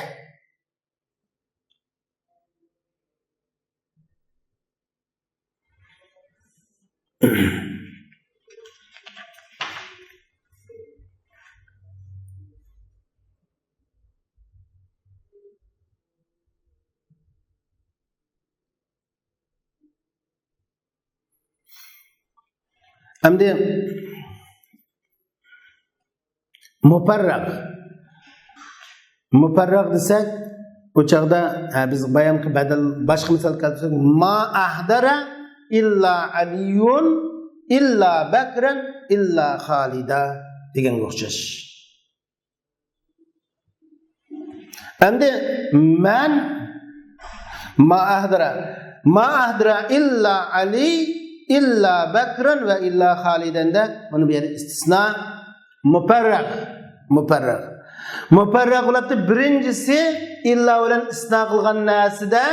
ئەمدى مۇپەررەغ. مۇپەررەغ دېسەك، ئۇ چاغدا، ھە، بىز بايامقى بەدەل، باشقا مىسال كەلتۈرسەك، ما ئەھدەرە ئىللا ئەلىيۇن ئىللا بەكرەن ئىللا خالىدا دېگەنگە ئوخشاش. ئەمدى مەن ما ئەھدىرا، ما ئەھدىرا ئىللا ئەلى، ئىللا بەكرەن ۋە ئىللا خالىدەن دە، مانا بۇ يەردە ئىستىسنا، مۇپەررەغ، مۇپەررەغ. مۇپەررەغ بولۇپتۇ، بىرىنچىسى ئىللا بىلەن ئىستىسنا قىلغان نەرسىدە،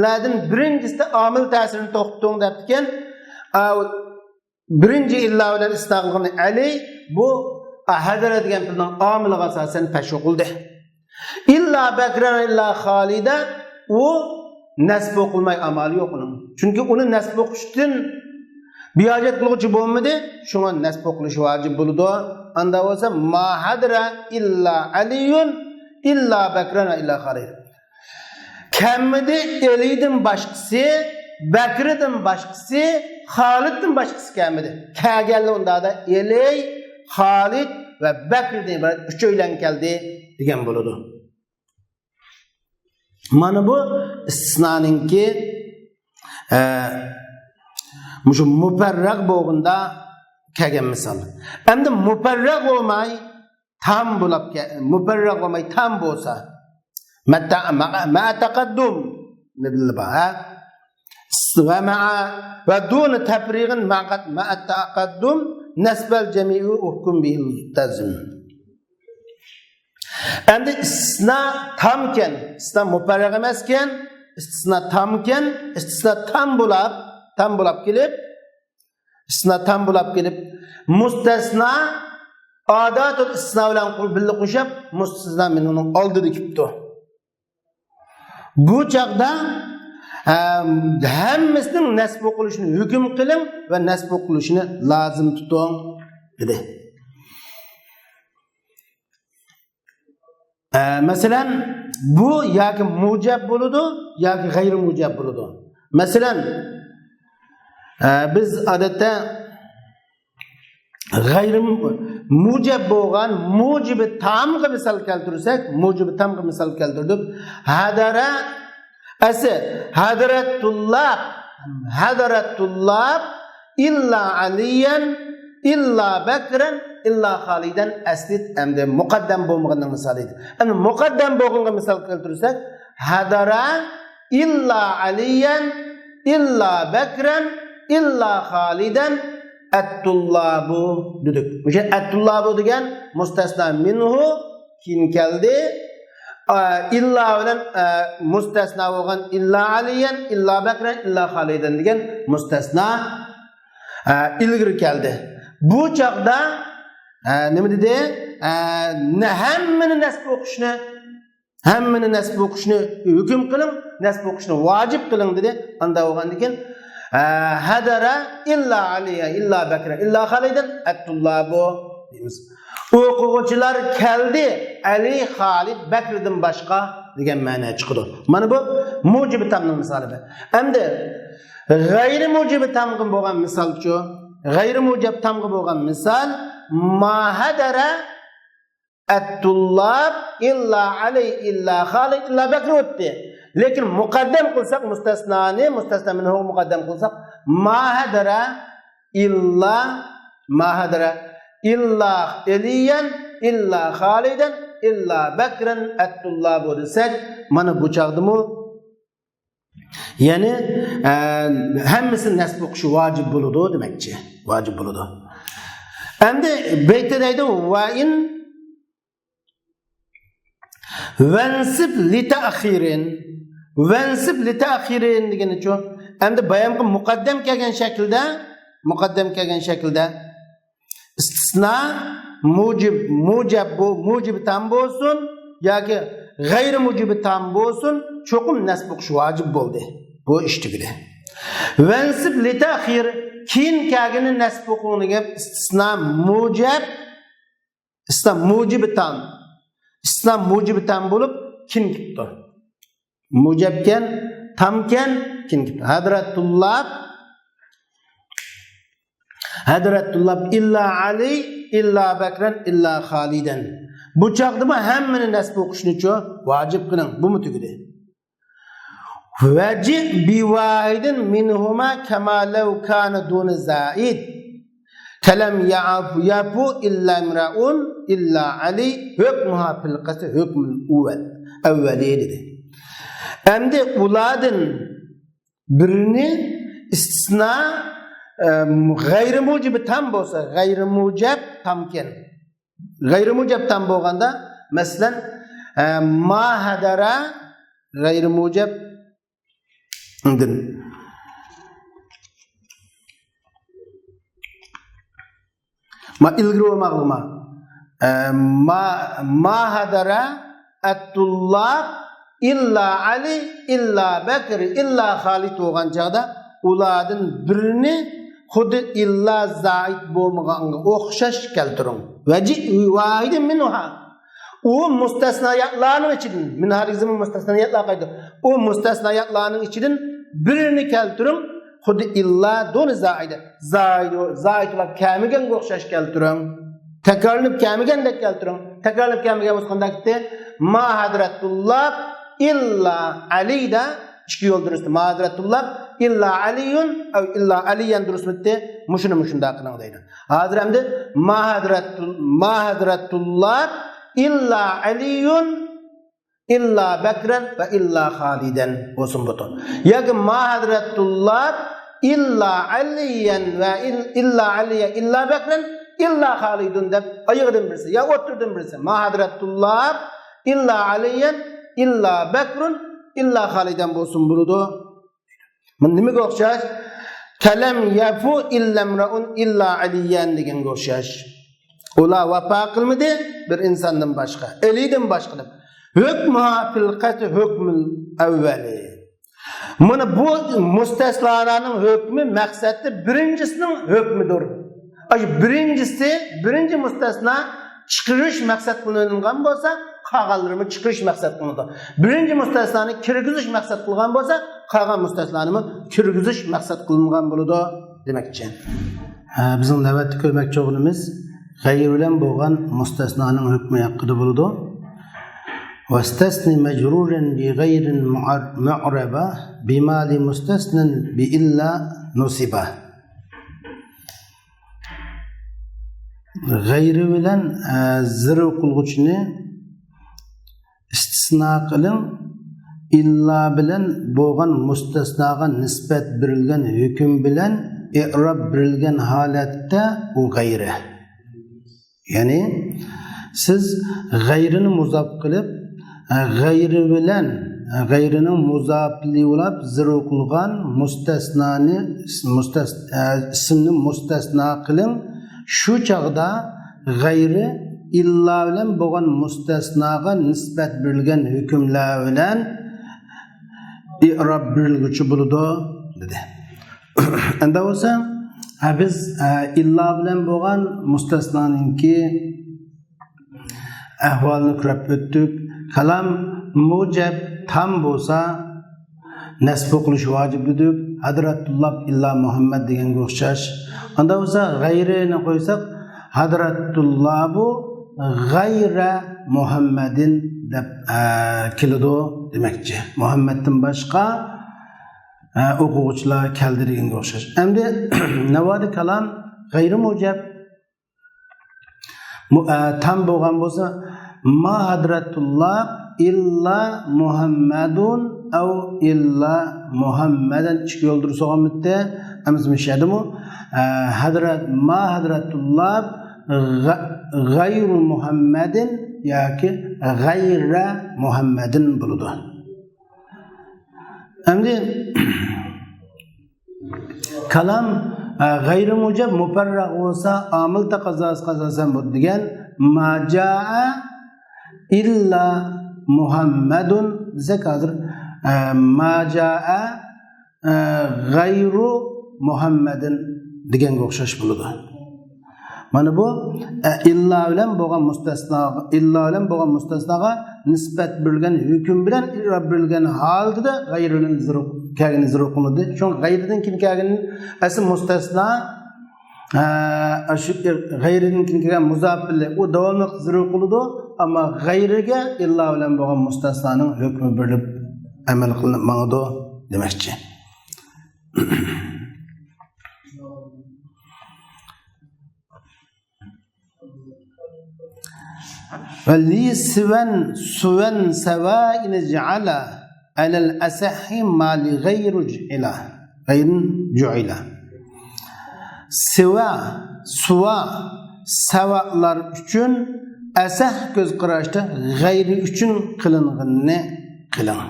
نەدىن بىرىنچىسىدە ئامىل تەسىرىنى توختىتىڭ دەپتىكەن. ئا، بىرىنچى ئىللا بىلەن ئىستىسنا قىلغان ئەلى، بۇ ئەھدىرە دېگەن پېئىلنىڭ ئامىلىغا ئاساسەن پەش ئوقۇلدى. ئىللا بەكرەن ئىللا خالىدا، ئۇ نەسب ئوقۇلماي ئامالى يوق ئۇنىڭ. چۈنكى ئۇنى نەسب ئوقۇشتىن بىھاجەت قىلغۇچى بولمىدى، شۇڭا نەسب ئوقۇلۇشى ۋاجىپ بولىدۇ. ئاندا بولسا، ما ھەدرە ئىللا ئەلىيۇن ئىللا بەكرەن ۋە ئىللا خالىدا. كەلمىدى، ئېلىدىن باشقىسى، بەكرىدىن باشقىسى، خالىدتىن باشقىسى كەلمىدى. كەلگەنلەر ئۇندادا ئېلى، خالىد ۋە بەكرىدىن ئىبارەت ئۈچەيلەن كەلدى دېگەن بولىدۇ. مانا بۇ ئىستىسنانىڭكى، ئە، مۇشۇ مۇپەررەغ بولغىنىدا كەلگەن مىسال. ئەمدى مۇپەررەغ بولماي، تام بولاپ كە-، مۇپەررەغ بولماي تام بولسا، مەتە-، مە-، مەئە تەقەددۇم بىللە بار، ھە؟ ۋە مەئە ۋە دۇنى تەپرىغىن مەقەت مەئە تەقەددۇم نەسبەل جەمىئۇ ئۇھكۇم بىھىل تەزىم. ئەمدى ئىستىسنا تامكەن، ئىستىسنا مۇپەررەغ ئەمەسكەن، ئىستىسنا تامكەن، ئىستىسنا تام بولاپ، تام بولاپ كېلىپ، ئىستىسنا تام بولاپ كېلىپ، مۇستەسنا ئاداتۇل ئىستىسنا بىلەن قۇل-، بىللە قوشۇپ، مۇستەسنا مىنھۇنىڭ ئالدىدا كېلىپتۇ. بۇ چاغدا، ئە، ھەممىسىنىڭ نەسب ئوقۇلۇشىنى ھۆكۈم قىلىڭ ۋە نەسب ئوقۇلۇشىنى لازىم تۇتۇڭ، دېدى. ئە، مەسىلەن، بۇ ياكى مۇجەب بولىدۇ، ياكى غەيرىي مۇجەب بولىدۇ. مەسىلەن، ئە، بىز ئادەتتە غەيرىي مۇجەب بولغان مۇجىبى تامغا مىسال كەلتۈرسەك، مۇجىبى تامغا مىسال كەلتۈردۇق. ھەدەرە، ئەسلى، ھەدەرەتۇللاھ، ھەدەرەتۇللاھ، ئىللا ئەلىيەن، ئىللا بەكرەن، ئىللا خالىدەن ئەسلى ئەمدى مۇقەددەم بولمىغىنىڭ مىسالى ئىدى. ئەمدى مۇقەددەم بولغانغا مىسال كەلتۈرسەك، ھەدەرە ئىللا ئەلىيەن، ئىللا بەكرەن، ئىللا خالىدەن، ئەتتۇللابۇ دېدۇق. مۇشۇ ئەتتۇللابۇ دېگەن مۇستەسنا مىنھۇ كېيىن كەلدى. ئا، ئىللا بىلەن، ئا، مۇستەسنا بولغان ئىللا ئەلىيەن، ئىللا بەكرەن، ئىللا خالىدەن دېگەن مۇستەسنا، ئا، ئىلگىرى كەلدى. بۇ چاغدا، ئا، نېمە دېدى؟ ئا، نە-، ھەممىنى نەسب ئوقۇشنى، ھەممىنى نەسب ئوقۇشنى ھۆكۈم قىلىڭ، نەسب ئوقۇشنى ۋاجىپ قىلىڭ دېدى. ئاندا بولغاندىن كېيىن، ئا، ھەدەرە ئىللا ئەلىيە، ئىللا بەكرە، ئىللا خالىدەن ئەتتۇللابۇ دەيمىز. ئوقۇغۇچىلار كەلدى، ئەلى، خالىد، بەكرىدىن باشقا دېگەن مەنە چىقىدۇ. مانا بۇ مۇجىبى تامنىڭ مىسالى بىر. ئەمدى غەيرىي مۇجىبى تامغا بولغان مىسالچۇ؟ غەيرىي مۇجەب تامغا بولغان مىسال، ما ھەدەرە ئەتتۇللاب ئىللا ئەلى ئىللا خالىد ئىللا بەكرى ئۆتتى. لېكىن مۇقەددەم قىلساق مۇستەسنانى، مۇستەسنا مىنھۇغا مۇقەددەم قىلساق، ما ھەدەرە ئىللا، ما ھەدەرە ئىللا ئەلىيەن، ئىللا خالىدەن، ئىللا بەكرەن ئەتتۇللابۇ دېسەك، مانا بۇ چاغدىمۇ يەنى، ئە، ھەممىسىنى نەسب ئوقۇشى ۋاجىپ بولىدۇ دېمەكچى. ۋاجىپ بولىدۇ. ئەمدى بەيتتە دەيدۇ، ۋە ئىن، ۋەنسىب لىتەئخىرىن. ۋەنسىب لىتەئخىرىن دېگىنىچۇ؟ ئەمدى بايامقى مۇقەددەم كەلگەن شەكىلدە، مۇقەددەم كەلگەن شەكىلدە ئىستىسنا مۇجىب، مۇجەب بۇ، مۇجىبى تام بولسۇن ياكى غەيرىي مۇجىبى تام بولسۇن، چوقۇم نەسب ئوقۇش ۋاجىپ بولدى. بۇ ئىش تۈگىدى. ۋەنسىب لىتەئخىر، كېيىن كەلگىنى نەسب ئوقۇڭ دېگەن ئىستىسنا مۇجەب، ئىستىسنا مۇجىبى تام. ئىستىسنا مۇجىبى تام بولۇپ، كېيىن كېلىپتۇ. مۇجەبكەن، تامكەن، كېيىن كېلىپتۇ. ھەدرەتۇللاھ. ھەدرەتۇللاھ، ئىللا ئەلى، ئىللا بەكرەن، ئىللا خالىدەن. بۇ چاغدىمۇ ھەممىنى نەسب ئوقۇشنىچۇ ۋاجىپ قىلىڭ. بۇمۇ تۈگىدى. ۋەجىئ بىۋاھىدىن مىنھۇما كەما لەۋ كانە دۇنە زائىد. كەلەم يەفۇ، يەفۇ ئىللا ئىمرەئۇن ئىللا ئەلى ھۆكمۇھا فىل قەسدى ھۆكمۇل ئۇۋەل، ئەۋۋەلى دېدى. ئەمدى ئۇلاردىن بىرنى ئىستىسنا، ئە، غەيرىي مۇجىبى تام بولسا، غەيرىي مۇجەب تامكەن. غەيرىي مۇجەب تام بولغاندا، مەسىلەن، ئە، ما ھەدەرە غەيرىي مۇجەب دىن. ما ئىلگىرى بولماقلىقما. ئە، ما، ما ھەدەرە ئەتتۇللاھ ئىللا ئەلى، ئىللا بەكر، ئىللا خالىد بولغان چاغدا ئۇلاردىن بىرىنى خۇددى ئىللا زائىد بولمىغانغا ئوخشاش كەلتۈرۈڭ. ۋەجىئ ۋاھىدىن مىنھۇما. ئۇ مۇستەسناياتلارنىڭ ئىچىدىن، مىنھا دېگىنىمىز مۇستەسناياتلار قايدۇ. ئۇ مۇستەسناياتلارنىڭ ئىچىدىن بىرىنى كەلتۈرۈڭ. خۇددى ئىللا دۇنە زائىدە. زائىد، زائىد بولۇپ كەلمىگەنگە ئوخشاش كەلتۈرۈڭ. تەكرارلىنىپ كەلمىگەندەك كەلتۈرۈڭ. تەكرارلىنىپ كەلمىگەن بولسا قانداق كېتىتتى؟ ما ھەدرەتۇللاھ ئىللا ئەلى دە ئىككى يول دۇرۇستى. ما ھەدرەتۇللاھ ئىللا ئەلىيۇن ئەۋ ئىللا ئەلىيەن دۇرۇستى. مۇشۇنى مۇشۇنداق قىلىڭ دەيدۇ. ھازىر ئەمدى ما ھەدرەتۇل-، ما ھەدرەتۇللاھ ئىللا ئەلىيۇن ئىللا بەكرەن ۋە ئىللا خالىدەن بولسۇن بۇ تون. ياكى ما ھەدرەتۇللاھ ئىللا ئەلىيەن ۋە ئىل-، ئىللا ئەلىيە ئىللا بەكرەن ئىللا خالىدۇن دەپ ئايىغىدىن بىرسى يا ئوتتۇرىدىن بىرسى. ما ھەدرەتۇللاھ ئىللا ئەلىيەن ئىللا بەكرۇن ئىللا خالىدەن بولسۇن بولىدۇ. بۇ نېمىگە ئوخشاش؟ كەلەم يەفۇ ئىللا ئىمرەئۇن ئىللا ئەلىيەن دېگەنگە ئوخشاش. ئۇلار ۋاپا قىلمىدى بىر ئىنساندىن باشقا، ئەلىدىن باشقا دەپ. ھۆكمۇھا فىل قەسدى ھۆكمۇل ئەۋۋەلى. مانا بۇ مۇستەسنالارنىڭ ھۆكمى مەقسەتتە بىرىنچىسىنىڭ ھۆكمىدۇر. ئاشۇ بىرىنچىسى، بىرىنچى مۇستەسنا چىقىرىش مەقسەت قىلىنغان بولسا، قالغانلىرىمۇ چىقىرىش مەقسەت قىلىنىدۇ. بىرىنچى مۇستەسنانى كىرگۈزۈش مەقسەت قىلغان بولسا، قالغان مۇستەسنانىمۇ كىرگۈزۈش مەقسەت قىلىنغان بولىدۇ دېمەكچى. ھە، بىزنىڭ نۆۋەتتە كۆرمەكچى بولغىنىمىز غەيرى بىلەن بولغان مۇستەسنانىڭ ھۆكمى ھەققىدە بولىدۇ. ۋەستەسنى مەجرۇرەن بىغەيرىن مۇئەر-، مۇئرەبە بىما لى مۇستەسنەن بىئىللا نۇسىبە. غەيرى بىلەن، ئە، زىر قىلغۇچىنى ئىستىسنا قىلىڭ، ئىللا بىلەن بولغان مۇستەسناغا نىسبەت بېرىلگەن ھۆكۈم بىلەن ئىئراب بېرىلگەن ھالەتتە ئۇ غەيرى. يەنى سىز غەيرىنى مۇزاپ قىلىپ، غەيرى بىلەن، غەيرىنىڭ مۇزاپلىۋالاپ زىرۇ قىلغان مۇستەسنانى، مۇستەس-، ئىسىمنى مۇستەسنا قىلىڭ. شۇ چاغدا غەيرى ئىللا بىلەن بولغان مۇستەسناغا نىسبەت بېرىلگەن ھۆكۈملەر بىلەن ئىئراب بېرىلگۈچى بولىدۇ، دېدى. ئەمدى بولسا، ھە، بىز، ھە، ئىللا بىلەن بولغان مۇستەسنانىڭكى ئەھۋالىنى كۆرۈپ ئۆتتۇق. كالام مۇجەب تام بولسا، نەسب قىلىش ۋاجىپ دېدۇق. ھەدرەتۇللاھ ئىللا مۇھەممەد دېگەنگە ئوخشاش. ئاندا بولسا، غەيرىنى قويساق، ھەدرەتۇللاھ بۇ غەيرە مۇھەممەدىن دەپ، ئە، كېلىدۇ دېمەكچى. مۇھەممەدتىن باشقا، ئە، ئوقۇغۇچىلار كەلدى دېگەنگە ئوخشاش. ئەمدى نەۋادى كالام غەيرى مۇجەب مۇ-، ئە، تام بولغان بولسا، ما ھەدرەتۇللاھ ئىللا مۇھەممەدۇن ئەۋ ئىللا مۇھەممەدەن ئىككى يولدۇر سوغانمىتتى. ئەمىسە مۇشەدىمۇ، ئە، ھەدرەت، ما ھەدرەتۇللاھ غە-، غەيرۇ مۇھەممەدىن ياكى غەيرە مۇھەممەدىن بولىدۇ. ئەمدى كالام، ئە، غەيرى مۇجەب مۇپەررەغ بولسا، ئامىل تەقەززاسىغا ئاساسەن بولىدۇ دېگەن، ما جائە ئىللا مۇھەممەدۇن دېسەك ھازىر، ئە، ما جائە، ئە، غەيرۇ مۇھەممەدىن دېگەنگە ئوخشاش بولىدۇ. مانا بۇ، ئە، ئىللا بىلەن بولغان مۇستەسنا، ئىللا بىلەن بولغان مۇستەسناغا نىسبەت بېرىلگەن ھۆكۈم بىلەن ئىئراب بېرىلگەن ھالىتىدە غەيرىدىن زىرۇ-، كەلگىنى زىرۇ قىلىنىدۇ. شۇڭا غەيرىدىن كېيىن كەلگەن ئەسلى مۇستەسنا، ھە، ئاشۇ غەيرىدىن كېيىن كەلگەن مۇزاپىلى، ئۇ داۋاملىق زىرر قىلىدۇ، ئەمما غەيرىگە ئىللا بىلەن بولغان مۇستەسنانىڭ ھۆكمى بېرىلىپ ئەمەل قىلىنىپ ماڭىدۇ دېمەكچى. ۋە لى سىۋەن سۇۋەن سەۋائىن جەئەلە ئەلەل ئەسەھھى ما لى غەيرۇ جەئەلە، غەيرۇن جۇئىلە. سىۋا، سۇۋا، سەۋالار ئۈچۈن ئەسەھ كۆز قاراشتا غەيرى ئۈچۈن قىلىنغىنىنى قىلىڭ.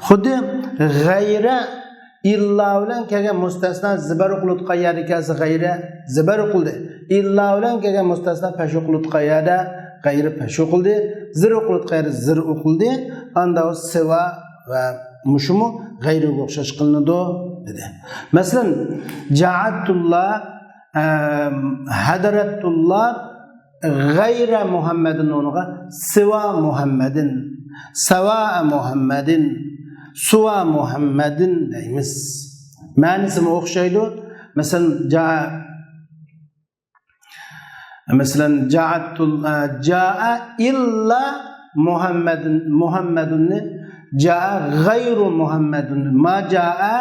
خۇددى غەيرە ئىللا بىلەن كەلگەن مۇستەسنا زىبەر ئوقۇلۇۋاتقان يەردە كەلسە غەيرە زىبەر ئوقۇلدى. ئىللا بىلەن كەلگەن مۇستەسنا پەش ئوقۇلۇۋاتقان يەردە غەيرە پەش ئوقۇلدى. زىر ئوقۇلۇۋاتقان يەردە زىر ئوقۇلدى. ئاندا ئۇ سىۋا ۋە مۇشۇمۇ غەيرىگە ئوخشاش قىلىنىدۇ دېدى. مەسىلەن، جەئەتۇللا، ئەم، ھەدەرەتۇللا، غەيرە مۇھەممەدىن ئورنىغا سىۋا مۇھەممەدىن، سەۋا مۇھەممەدىن، سۇۋا مۇھەممەدىن دەيمىز. مەنىسىمۇ ئوخشايدۇ. مەسىلەن، جا-، مەسىلەن، جائەتۇل-، ئە، جائە ئىللا مۇھەممەدىن، مۇھەممەدۇننى جائە غەيرۇ مۇھەممەدۇن، ما جائە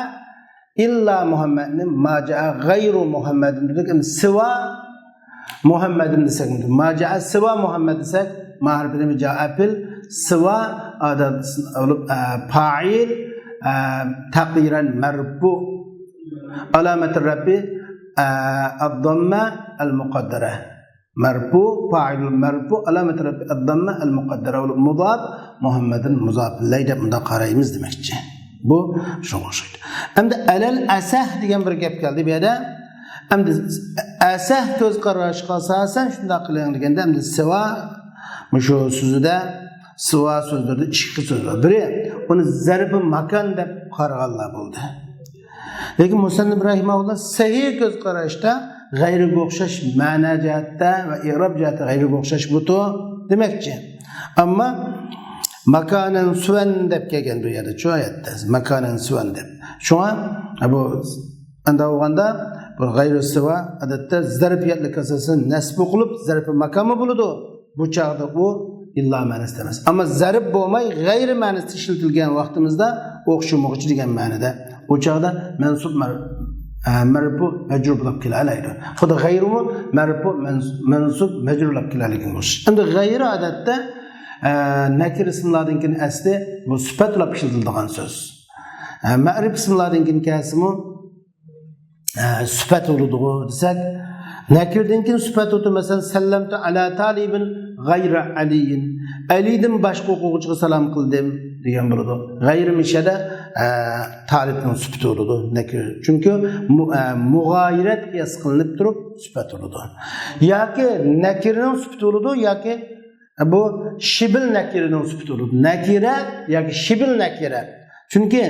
ئىللا مۇھەممەدنى، ما جائە غەيرۇ مۇھەممەدىن دېدۇق. ئەمدى سىۋا مۇھەممەدىن دېسەك، ما جائە سىۋا مۇھەممەد دېسەك، ما ھەرپىدىن جائە پېئىل، سىۋا ئادەت بولۇپ، ئە، پائىل، ئە، تەقدىرەن مەرپۇ، ئالامەتى رەپئى، ئە، ئەدداممە ئەلمۇقەددەرە. مەرپۇ، پائىل مەرپۇ، ئالامەتى رەپئى ئەدداممە ئەلمۇقەددەرە بولۇپ، مۇزاپ، مۇھەممەدىن مۇزاپ ئىلەيھ دەپ مۇنداق قارايمىز دېمەكچى. بۇ شۇنىڭغا ئوخشايدۇ. ئەمدى ئەلەل ئەسەھ دېگەن بىر گەپ كەلدى بۇ يەردە. ئەمدى ئەسەھ كۆز قاراشقا ئاساسەن شۇنداق قىلىڭ دېگەندە، ئەمدى سىۋا مۇشۇ سۆزىدە، سىۋا سۆزلىرىدە ئىككى سۆز بار. بىرى، ئۇنى زەربى ماكان دەپ قارىغانلار بولدى. لېكىن مۇسەننىپ رەھىمەھۇللا سەھىھ كۆز قاراشتا غەيرىگە ئوخشاش، مەنە جەھەتتە ۋە ئىراب جەھەتتە غەيرىگە ئوخشاش بۇتۇ دېمەكچى. ئەمما ماكانەن سۈۋەن دەپ كەلگەن بۇ يەردە، شۇ ئايەتتە ماكانەن سۈۋەن دەپ. شۇڭا بۇ ئەندە بولغاندا بۇ غەيرى سىۋا ئادەتتە زەرپىيەتلىك ئاساسەن نەسب قىلىپ زەرپى ماكانمۇ بولىدۇ. بۇ چاغدا ئۇ ئىللا مەنىسىدە ئەمەس. ئەمما زەرب بولماي غەيرى مەنىسىدە ئىشلىتىلگەن ۋاقتىمىزدا ئوخشىمىغۇچى دېگەن مەنىدە. ئۇ چاغدا مەنسۇب مەر-، ئە، مەرپۇ مەجرۇر بولۇپ كېلەلەيدۇ. خۇددى غەيرىمۇ مەرپۇ مەنس-، مەنسۇب مەجرۇر بولۇپ كېلەلىگەن ئوخشاش. ئەمدى غەيرى ئادەتتە، ئە، نەكىر ئىسىملاردىن كېيىن ئەسلى بۇ سۈپەت بولۇپ ئىشلىتىلىدىغان سۆز. ئە، مەرىپ ئىسىملاردىن كېيىن كەلسىمۇ، ئە، سۈپەت بولىدىغۇ دېسەك، نەكىردىن كېيىن سۈپەت ئوتى، مەسىلەن، سەللەمتۇ ئەلا تالىبىن غەيرە ئەلىيىن، ئەلىدىن باشقا ئوقۇغۇچىغا سالام قىلدىم دېگەن بولىدۇ. غەيرى مىشەدە، ئە، تالىبنىڭ سۈپىتى بولىدۇ، نەكىر. چۈنكى مۇ-، ئە، مۇغايىرەت قىياس قىلىنىپ تۇرۇپ سۈپەت بولىدۇ. ياكى نەكىرنىڭ سۈپىتى بولىدۇ، ياكى بۇ شىبىل نەكىرىنىڭ سۈپىتى بولىدۇ. نەكىرە ياكى شىبىل نەكىرە. چۈنكى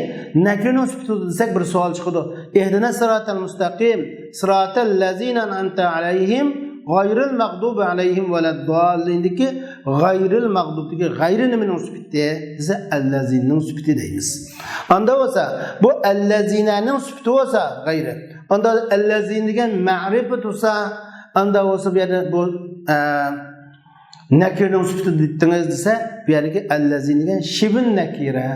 نەكىرىنىڭ سۈپىتى بولىدۇ دېسەك، بىر سوئال چىقىدۇ. ئىھدىنەس سىراتەل مۇستەقىم، سىراتەل لەزىنە ئەنئەمتە ئەلەيھىم، غەيرىل مەغدۇبى ئەلەيھىم ۋەلەدداللىندىكى غەيرىل مەغدۇبتىكى غەيرى نېمىنىڭ سۈپىتى دېسە، ئەللەزىنىڭ سۈپىتى دەيمىز. ئاندا بولسا، بۇ ئەللەزىنەنىڭ سۈپىتى بولسا غەيرى. ئاندا ئەللەزىنە دېگەن مەرىپە تۇرسا، ئاندا بولسا بۇ يەردە بۇ، ئە، نەكىرىنىڭ سۈپىتى دېدىڭىز دېسە، بۇ يەردىكى ئەللەزىنە دېگەن شىبىل نەكىرە.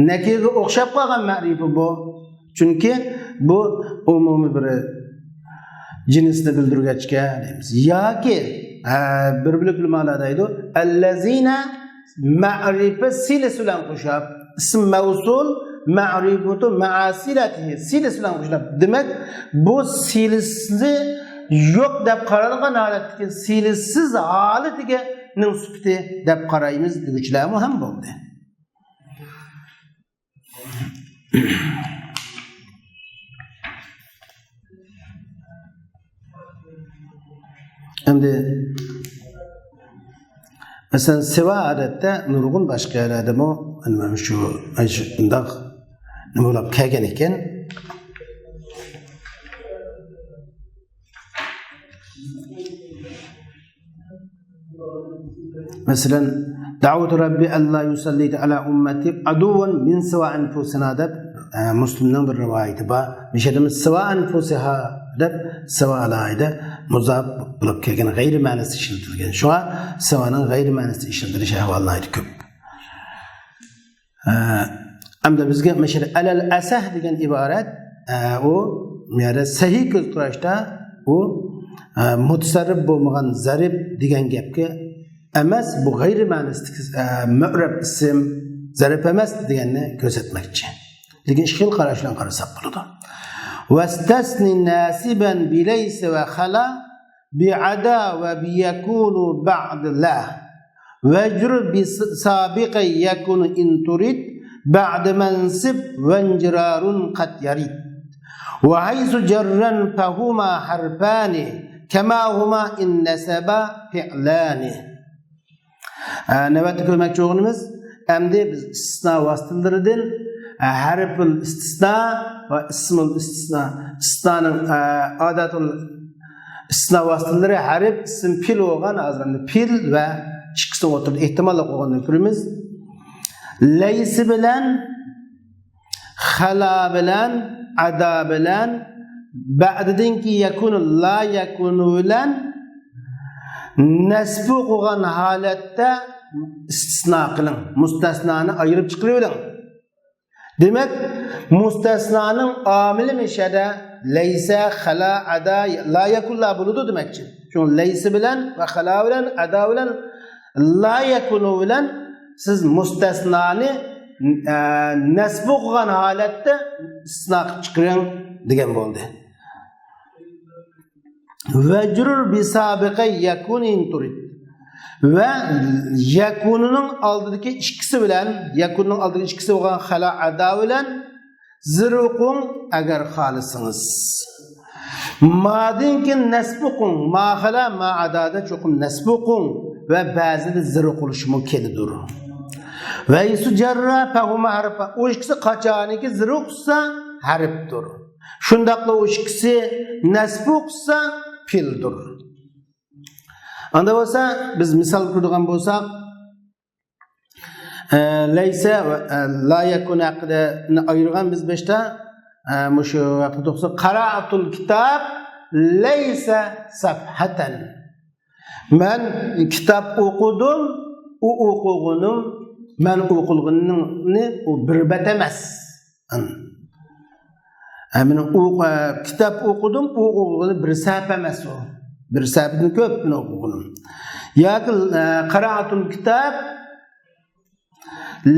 نەكىرىگە ئوخشاپ قالغان مەرىپە بۇ. چۈنكى بۇ ئومۇمىي بىر جىنسنى بىلدۈرگەچكە دەيمىز. ياكى، ھە، بىر بۆلەك ئۆلىمالار دەيدۇ، ئەللەزىنە مەرىپە سىلىسى بىلەن قوشۇپ، ئىسىم مەۋسۇل مەرىپىتۇ مەئا سىلەتىھى، سىلىسى بىلەن قوشۇپ. دېمەك، بۇ سىلىسى يوق دەپ قارالغان ھالەتتىكى سىلىسىز ھالىتىگە نىڭ سۈپىتى دەپ قارايمىز دېگۈچىلەرمۇ ھەم بولدى. ئەمدى، مەسىلەن، سىۋا ئادەتتە نۇرغۇن باشقا يەرلەردىمۇ، مانا شۇ، شۇنداق نېمە بولۇپ كەلگەن ئىكەن. مەسىلەن، دەئەۋتۇ رەببى ئەللا يۇسەللىتە ئەلا ئۇممەتى ئەدۇۋۋەن مىن سىۋا ئەنفۇسىنا دەپ، ئە، مۇسلىمنىڭ بىر رىۋايىتى بار. مۇشۇ يەردە سىۋا ئەنفۇسىھا دەپ سىۋا ئالاھىدە مۇزاپ بولۇپ كەلگەن، غەيرىي مەنىسىدە ئىشلىتىلگەن. شۇڭا سىۋانىڭ غەيرىي مەنىسىدە ئىشلىتىلىش ئەھۋالى ناھايىتى كۆپ. ئە، ئەمدى بىزگە مۇشۇ ئەلەل ئەسەھ دېگەن ئىبارەت، ئە، ئۇ، يەنى سەھىھ كۆز قاراشتا ئۇ، ئە، مۇتەسەررىپ بولمىغان زەرىپ دېگەن گەپكە ئەمەس، بۇ غەيرىي مەنىسىدىكى، ئە، مۇئرەب ئىسىم زەرىپ ئەمەس دېگەننى كۆرسەتمەكچى. لېكىن ئىككى خىل قاراش بىلەن قارىساق بولىدۇ. ۋەستەسنى ناسىبەن بىلەيسە ۋە خەلا، بىئەدا ۋە بىيەكۇنۇ بەئدە لە. ۋەجرۇر بىسابىقەي يەكۇنۇ ئىن تۇرىد، بەئدە مەنسىب ۋەنجىرارۇن قەد يەرىد. ۋەھەيسۇ جەررەن فەھۇما ھەرپانى، كەما ھۇما ئىن نەسەبا فىئلانى. ئە، نۆۋەتتە كۆرمەكچى بولغىنىمىز، ئەمدى بىز ئىستىسنا ۋاسىتىلىرىدىن، ئە، ھەرپۇل ئىستىسنا ۋە ئىسمۇل ئىستىسنا، ئىستىسنانىڭ، ئە، ئادەتۇل ئىستىسنا ۋاسىتىلىرى ھەرپ، ئىسىم، پېئىل بولغان، ھازىر ئەمدى پېئىل ۋە ئىككىسىنىڭ ئوتتۇرىدا ئېھتىماللىق بولغانلىقىنى كۆرىمىز. لەيسە بىلەن خەلا بىلەن، ئەدا بىلەن، بەئدىدىن كېيىن يەكۇنۇ، لا يەكۇنۇ بىلەن نەسبۇ قىلغان ھالەتتە ئىستىسنا قىلىڭ. مۇستەسنانى ئايرىپ چىقىرىۋېلىڭ. دېمەك، مۇستەسنانىڭ ئامىلى مىشەدە لەيسە، خەلا، ئەدا، لا يەكۇنلا بولىدۇ دېمەكچى. شۇڭا لەيسە بىلەن ۋە خەلا بىلەن، ئەدا بىلەن، لا يەكۇنۇ بىلەن سىز مۇستەسنانى، ئە، نەسبۇ قىلغان ھالەتتە ئىستىسنا قىلىپ چىقىرىڭ دېگەن بولدى. ۋەجرۇر بىسابىقەي يەكۇنۇ ئىن تۇرىد. ۋە يەكۇنۇنىڭ ئالدىدىكى ئىككىسى بىلەن، يەكۇننىڭ ئالدىدىكى ئىككىسى بولغان خەلا، ئەدا بىلەن زىر ئوقۇڭ، ئەگەر خالىسىڭىز. مادىن كېيىن نەسب ئوقۇڭ. ما خەلا، ما ئەدادا چوقۇم نەسب ئوقۇڭ. ۋە بەزىدە زىر ئوقۇلۇشىمۇ كېلىدۇ. ۋەھەيسۇ جەررا فەھۇما ھەرپا. ئۇ ئىككىسى قاچانكى زىر ئوقۇسا، ھەرپتۇر. شۇنداقلا ئۇ ئىككىسى نەسب ئوقۇسا، پېئىلدۇر. ئاندا بولسا، بىز مىسال كۆرىدىغان بولساق، ئە، لەيسە ۋە، ئە، لا يەكۇن ھەققىدە ئايرىغان بىز باشتا. ئە، مۇشۇ ھەققىدە توختىساق، قەرەئتۇل كىتاب لەيسە سەفھەتەن. مەن كىتاب ئوقۇدۇم، ئۇ ئوقۇغىنىم، مەن ئوقۇغىنىمنى ئۇ بىر بەت ئەمەس. ئەن-، ئە، مەن ئوق-، ئە، كىتاب ئوقۇدۇم، ئۇ ئوقۇغىنى بىر سەھىپە ئەمەس ئۇ. بىر سەھىپىدىن كۆپ مەن ئوقۇغىنىم. ياكى، ئە، قەرەئتۇل كىتاب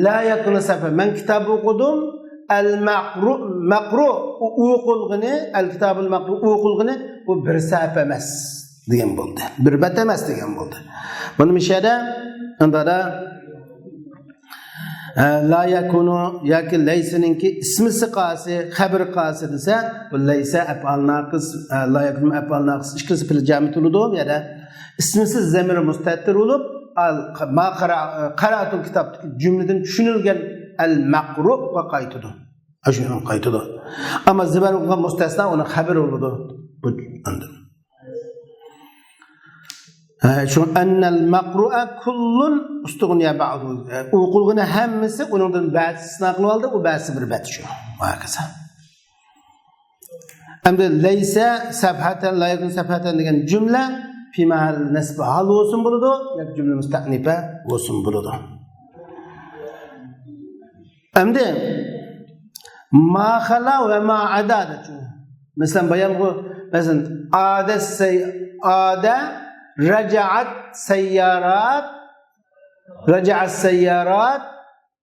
لا يەكۇنۇ سەفھە. مەن كىتاب ئوقۇدۇم. ئەل مەقرۇ، مەقرۇ، ئۇ ئوقۇلغىنى، ئەل كىتابۇل مەقرۇ، ئوقۇلغىنى، ئۇ بىر سەھىپە ئەمەس دېگەن بولدى. بىر بەت ئەمەس دېگەن بولدى. بۇنى مۇشۇ يەردە، ئەندادا، ئە، لا يەكۇنۇ ياكى لەيسىنىڭكى ئىسمىسى قالسا، خەبىرى قالسا دېسە، بۇ لەيسە ئەپئال ناقىس، ئە، لا يەكۇنۇ ئەپئال ناقىس ئىككىلىسى پېئىل جامىد بولىدۇ بۇ يەردە. ئىسمىسى زەمىر مۇستەتىر بولۇپ، ئەل، ما قەرە-، قەرەئتۇل كىتابتىكى جۈملىدىن چۈشىنىلگەن ئەل مەقرۇغا قايتىدۇ. ئاشۇنىڭ قايتىدۇ. ئەمما زىبەر بولغان مۇستەسنا ئۇنىڭ خەبىرى بولىدۇ. بۇ ئاندىن. ھە، شۇ ئەننەل مەقرۇئە كۇللۇن ئۇستۇغنىيە بەئدۇ. ئوقۇلغىنى ھەممىسى، ئۇنىڭدىن بەزى ئىستىسنا قىلىۋالدى، ئۇ بەزىسى بىر بەت شۇ. ۋە ھاكازا. ئەمدى لەيسە سەفھەتەن، لا يەكۇن سەفھەتەن دېگەن جۈملە پى مەھەل نەسب ھال بولسىمۇ بولىدۇ، ياكى جۈملە مۇستەئنىپە بولسىمۇ بولىدۇ. ئەمدى ما خەلا ۋە ما ئەدا دەچۇ. مەسىلەن، بايامغۇ، مەسىلەن، ئادە سەي-، ئادە، رەجەئەت سەييارات، رەجەئەت سەييارات،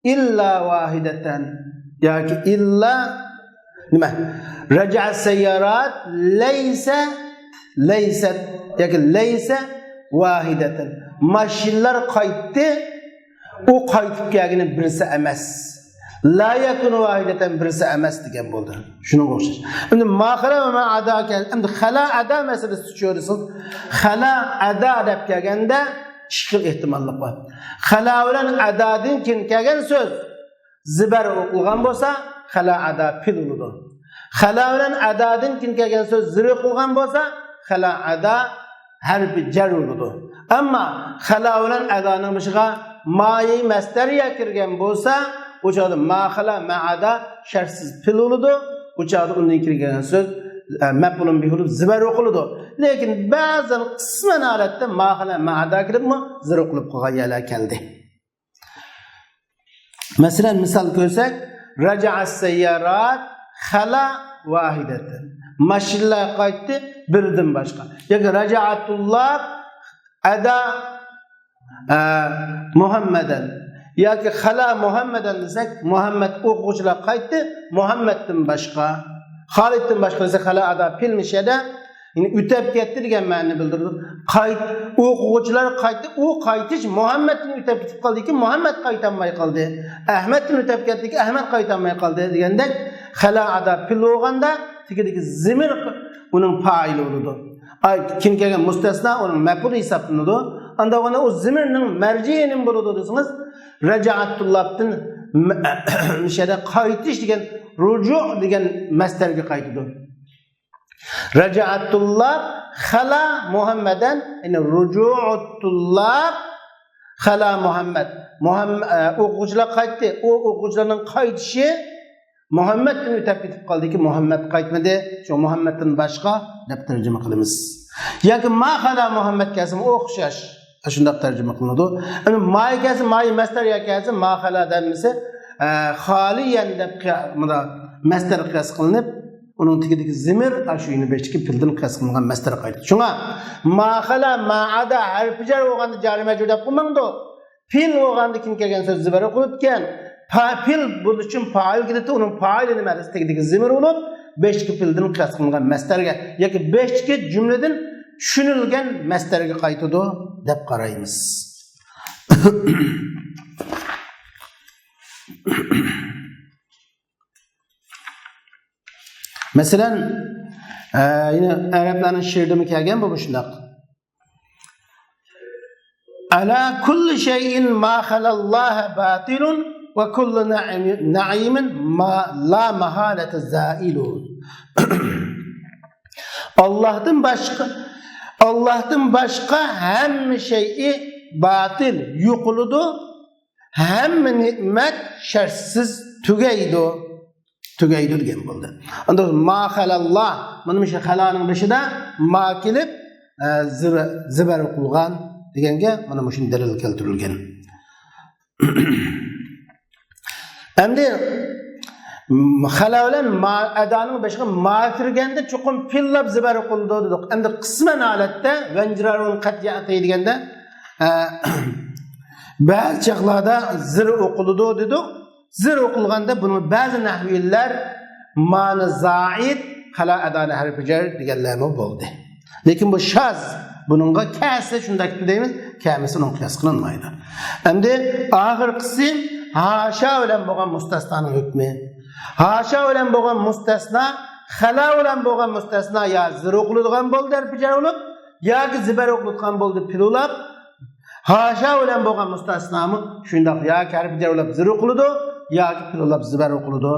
ئىللا ۋاھىدەتەن. ياكى ئىللا نېمە؟ رەجەئەت سەييارات لەيسە، لەيسەت ياكى لەيسە ۋاھىدەتەن. ماشىنىلار قايتتى، ئۇ قايتىپ كەلگىنى بىرسى ئەمەس. لا يەكۇنۇ ۋاھىدەتەن بىرسى ئەمەس دېگەن بولدى. شۇنىڭغا ئوخشاش. ئەمدى ما خەلا ۋە ما ئەدا كەل-، ئەمدى خەلا ئەدا مەسىلىسى چۈشۈرسىڭىز، خەلا ئەدا دەپ كەلگەندە ئىككى خىل ئېھتىماللىق بار. خەلا بىلەن ئەدادىن كېيىن كەلگەن سۆز زىبەر ئوقۇلغان بولسا، خەلا ئەدا پېئىل بولىدۇ. خەلا بىلەن ئەدادىن كېيىن كەلگەن سۆز زىر ئوقۇلغان بولسا، خەلا ئەدا ھەرپى جەر بولىدۇ. ئەمما خەلا بىلەن ئەدانىڭ بېشىغا مايى مەستەرىيە كىرگەن بولسا، ئۇ چاغدا ما خەلا ما ئەدا شەرتسىز پېئىل بولىدۇ. ئۇ چاغدا ئۇندىن كېيىن كەلگەن سۆز ئە، مەپئۇلۇن بىھى بولۇپ زىبەر ئوقۇلىدۇ. لېكىن بەزەن قىسمەن ھالەتتە ما خالا ما ئادا كېلىپمۇ زىر ئوقۇلۇپ قالغان يەرلەر كەلدى. مەسىلەن، مىسال كۆرسەك، راجائەس سەييارات خالا ۋاھىدەتەن. ماشىنىلار قايتتى بىردىن باشقا. ياكى راجائەت تۇللاب ئادا، ئە، مۇھەممەدەن. ياكى خالا مۇھەممەدەن دېسەك، مۇھەممەد ئوقۇغۇچىلار قايتتى مۇھەممەدتىن باشقا. خالىدتىن باشقا دېسە، خالا ئادا پېئىل مۇشەددە، يەنى ئۆتەپ كەتتى دېگەن مەنىنى بىلدۈرىدۇ. قايت-، ئوقۇغۇچىلار قايتتى، ئۇ قايتىش مۇھەممەدتىن ئۆتەپ كېتىپ قالدىكىن، مۇھەممەد قايتالماي قالدى. ئەھمەدتىن ئۆتەپ كەتتىكىن، ئەھمەد قايتالماي قالدى دېگەندەك، خالا ئادا پېئىل بولغاندا تېگىدىكى زىمىر ئۇنىڭ پائىلى بولىدۇ. ئاي، كېيىن كەلگەن مۇستەسنا ئۇنىڭ مەپئۇلى ھېسابلىنىدۇ. ئانداق بولغاندا ئۇ زىمىرنىڭ مەرجىئى نېمە بولىدۇ دېسىڭىز، راجائەت تۇللابتىن مۇشەددە قايتىش دېگەن، رۇجۇ دېگەن مەسدەرگە قايتىدۇ. راجائەت تۇللاب خالا مۇھەممەدەن، يەنى رۇجۇئۇت تۇللاب خالا مۇھەممەد. مۇھەم-، ئە، ئوقۇغۇچىلار قايتتى. ئۇ ئوقۇغۇچىلارنىڭ قايتىشى مۇھەممەدتىن ئۆتەپ كېتىپ قالدىكىن، مۇھەممەد قايتمىدى. شۇ مۇھەممەدتىن باشقا دەپ تەرجىمە قىلىمىز. ياكى ما خالا مۇھەممەد كەلسىمۇ ئوخشاش. شۇنداق تەرجىمە قىلىنىدۇ. ئەمدى ماي كەلسە، ماي مەسدەر يا كەلسە، ما خالا دەلمىسى، ئە، خالىيەن دەپ قىيا-، مۇندا مەسدەر قىياس قىلىنىپ، ئۇنىڭ تېگىدىكى زىمىر، ئاشۇ يەنە بېشىدىكى پېئىلدىن قىياس قىلىنغان مەسدەر قايتىدۇ. شۇڭا ما خالا، ما ئادا ھەرپى جەر بولغاندا جارى مەجرۇر دەپ قىلماڭدۇ. پېئىل بولغاندا كېيىن كەلگەن سۆز زىبەر ئوقۇلىدىكەن. پا-، پېئىل بولۇش ئۈچۈن پائىل كېلىدۇ، ئۇنىڭ پائىلى نېمە دېسە، تېگىدىكى زىمىر بولۇپ، بېشىدىكى پېئىلدىن قىياس قىلىنغان مەسدەرگە ياكى بېشىدىكى جۈملىدىن چۈشىنىلگەن مەسدەرگە قايتىدۇ دەپ قارايمىز. مەسىلەن، ئە، يەنە ئەرەبلەرنىڭ شېئىرىدىمۇ كەلگەن بۇ مۇشۇنداق. ئەلا كۇللى شەيئىن ما خالاللاھە باتىلۇن ۋە كۇللى نەئىمىن ما لا مەھالەتە زائىلۇن. ئاللاھتىن باشقا، ئاللاھتىن باشقا ھەممە شەيئى باتىل، يوقىلىدۇ. ھەممە نېمەت شەرتسىز تۈگەيدۇ. تۈگەيدۇ دېگەن بولدى. ئەمدى ما خالاللا، مانا مۇشۇ خالانىڭ بېشىدا ما كېلىپ، ئە، زىبە-، زىبەر قىلغان دېگەنگە مانا مۇشۇ دەلىل كەلتۈرۈلگەن. ئەمدى خالا بىلەن ما، ئادانىڭ بېشىغا ما كىرگەندە چوقۇم پېئىللاپ زىبەر قىلىدۇ دېدۇق. ئەمدى قىسمەن ھالەتتە ۋەنجىرارۇن قەت يەتى دېگەندە، ئە، بەزى چاغلاردا زىر ئوقۇلىدۇ دېدۇق. زىر ئوقۇلغاندا بۇنى بەزى نەھۋىيلەر مانى زائىد، خالا ئادانى ھەرپى جەر دېگەنلەرمۇ بولدى. لېكىن بۇ شاز، بۇنىڭغا كەسى شۇنداق دەيمىز، كەمىسى ئۇنىڭ قىياس قىلىنمايدۇ. ئەمدى ئاخىرقىسى ھاشا بىلەن بولغان مۇستەسنانىڭ ھۆكمى. ھاشا بىلەن بولغان مۇستەسنا، خالا بىلەن بولغان مۇستەسنا يا زىر ئوقۇلىدىغان بولدى ھەرپى جەر بولۇپ، ياكى زىبەر ئوقۇلىدىغان بولدى پېئىل بولۇپ، ھاشا بىلەن بولغان مۇستەسنامۇ شۇنداق، ياكى ھەرپى جەر بولۇپ زىر ئوقۇلىدۇ، ياكى پېئىل بولۇپ زىبەر ئوقۇلىدۇ.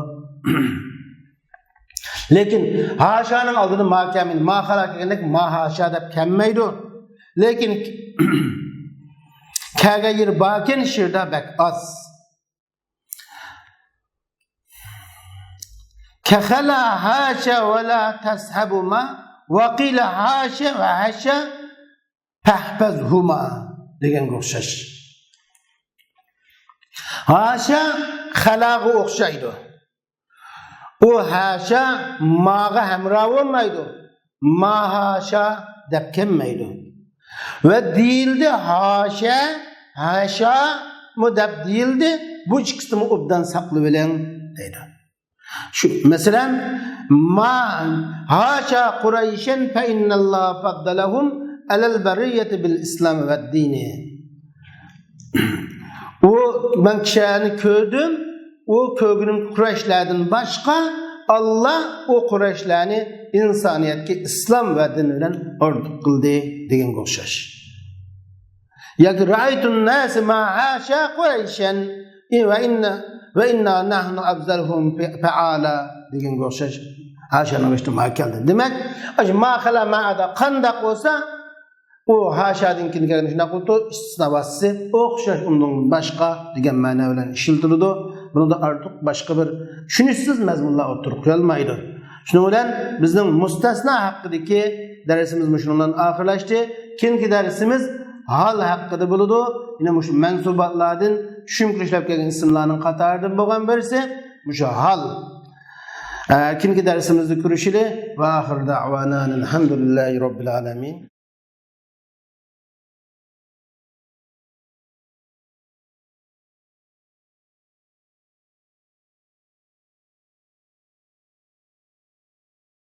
لېكىن ھاشانىڭ ئالدىدا ما كەلمەيدۇ. ما خالا كەلگەندەك ما ھاشا دەپ كەلمەيدۇ. لېكىن كەلگەن يېرى باركەن، شېئىردا بەك ئاز. كخلا حاشا ولا تصحبهما، وقيل حاشا وحشا فاحفظهما دېگەنگە ئوخشاش. ھاشا خالاغا ئوخشايدۇ. ئۇ ھاشا ماغا ھەمراھ بولمايدۇ. ما ھاشا دەپ كەلمەيدۇ. ۋە دېيىلدى ھاشا، ھاشامۇ دەپ دېيىلدى. بۇ ئىككىسىنىمۇ ئوبدان ساقلىۋېلىڭ دەيدۇ. شۇ، مەسىلەن، ما ھاشا قۇرەيشەن فەئىننەللاھە فەددەلەھۇم ئەلەل بەرىيەتى بىل ئىسلام ۋەددىنى. ئۇ، مەن كىشىلەرنى كۆردۈم، ئۇ كۆرگىنىم قۇرەيشلەردىن باشقا، ئاللا ئۇ قۇرەيشلەرنى ئىنسانىيەتكە ئىسلام ۋە دىن بىلەن ئورتاق قىلدى دېگەنگە ئوخشاش. ياكى رەئەيتۇن ناسە ما ھاشا قۇرەيشەن ۋە ئىننا، ۋە ئىننا نەھنۇ ئەفزەلھۇم فەئالا دېگەنگە ئوخشاش. ھاشانىڭ بېشىدا ما كەلدى. دېمەك، ئاشۇ ما خالا ما ئادا قانداق بولسا، ئۇ ھاشادىن كېيىن كەلگەن شۇنداق بولۇپتۇ، ئىستىسنا ۋاسىتىسى ئوخشاش ئۇنىڭدىن باشقا دېگەن مەنا بىلەن ئىشلىتىلىدۇ. بۇنىڭدا ئارتۇق باشقا بىر چۈشىنىشسىز مەزمۇنلار ئوتتۇرىغا قويۇلمايدۇ. شۇنىڭ بىلەن بىزنىڭ مۇستەسنا ھەققىدىكى دەرسىمىز مۇشۇنىڭ بىلەن ئاخىرلاشتى. كېيىنكى دەرسىمىز ھال ھەققىدە بولىدۇ. يەنە مۇشۇ مەنسۇباتلاردىن چۈشۈمكە ئىشلەپ كەلگەن ئىسىملارنىڭ قاتارىدىن بولغان بىرسى مۇشۇ ھال. ئە، كېيىنكى دەرسىمىزدە كۆرۈشىلى. ۋە ئاخىر دەئۋانا ئەلھەمدۇلىللاھى رەببىل ئالەمىن.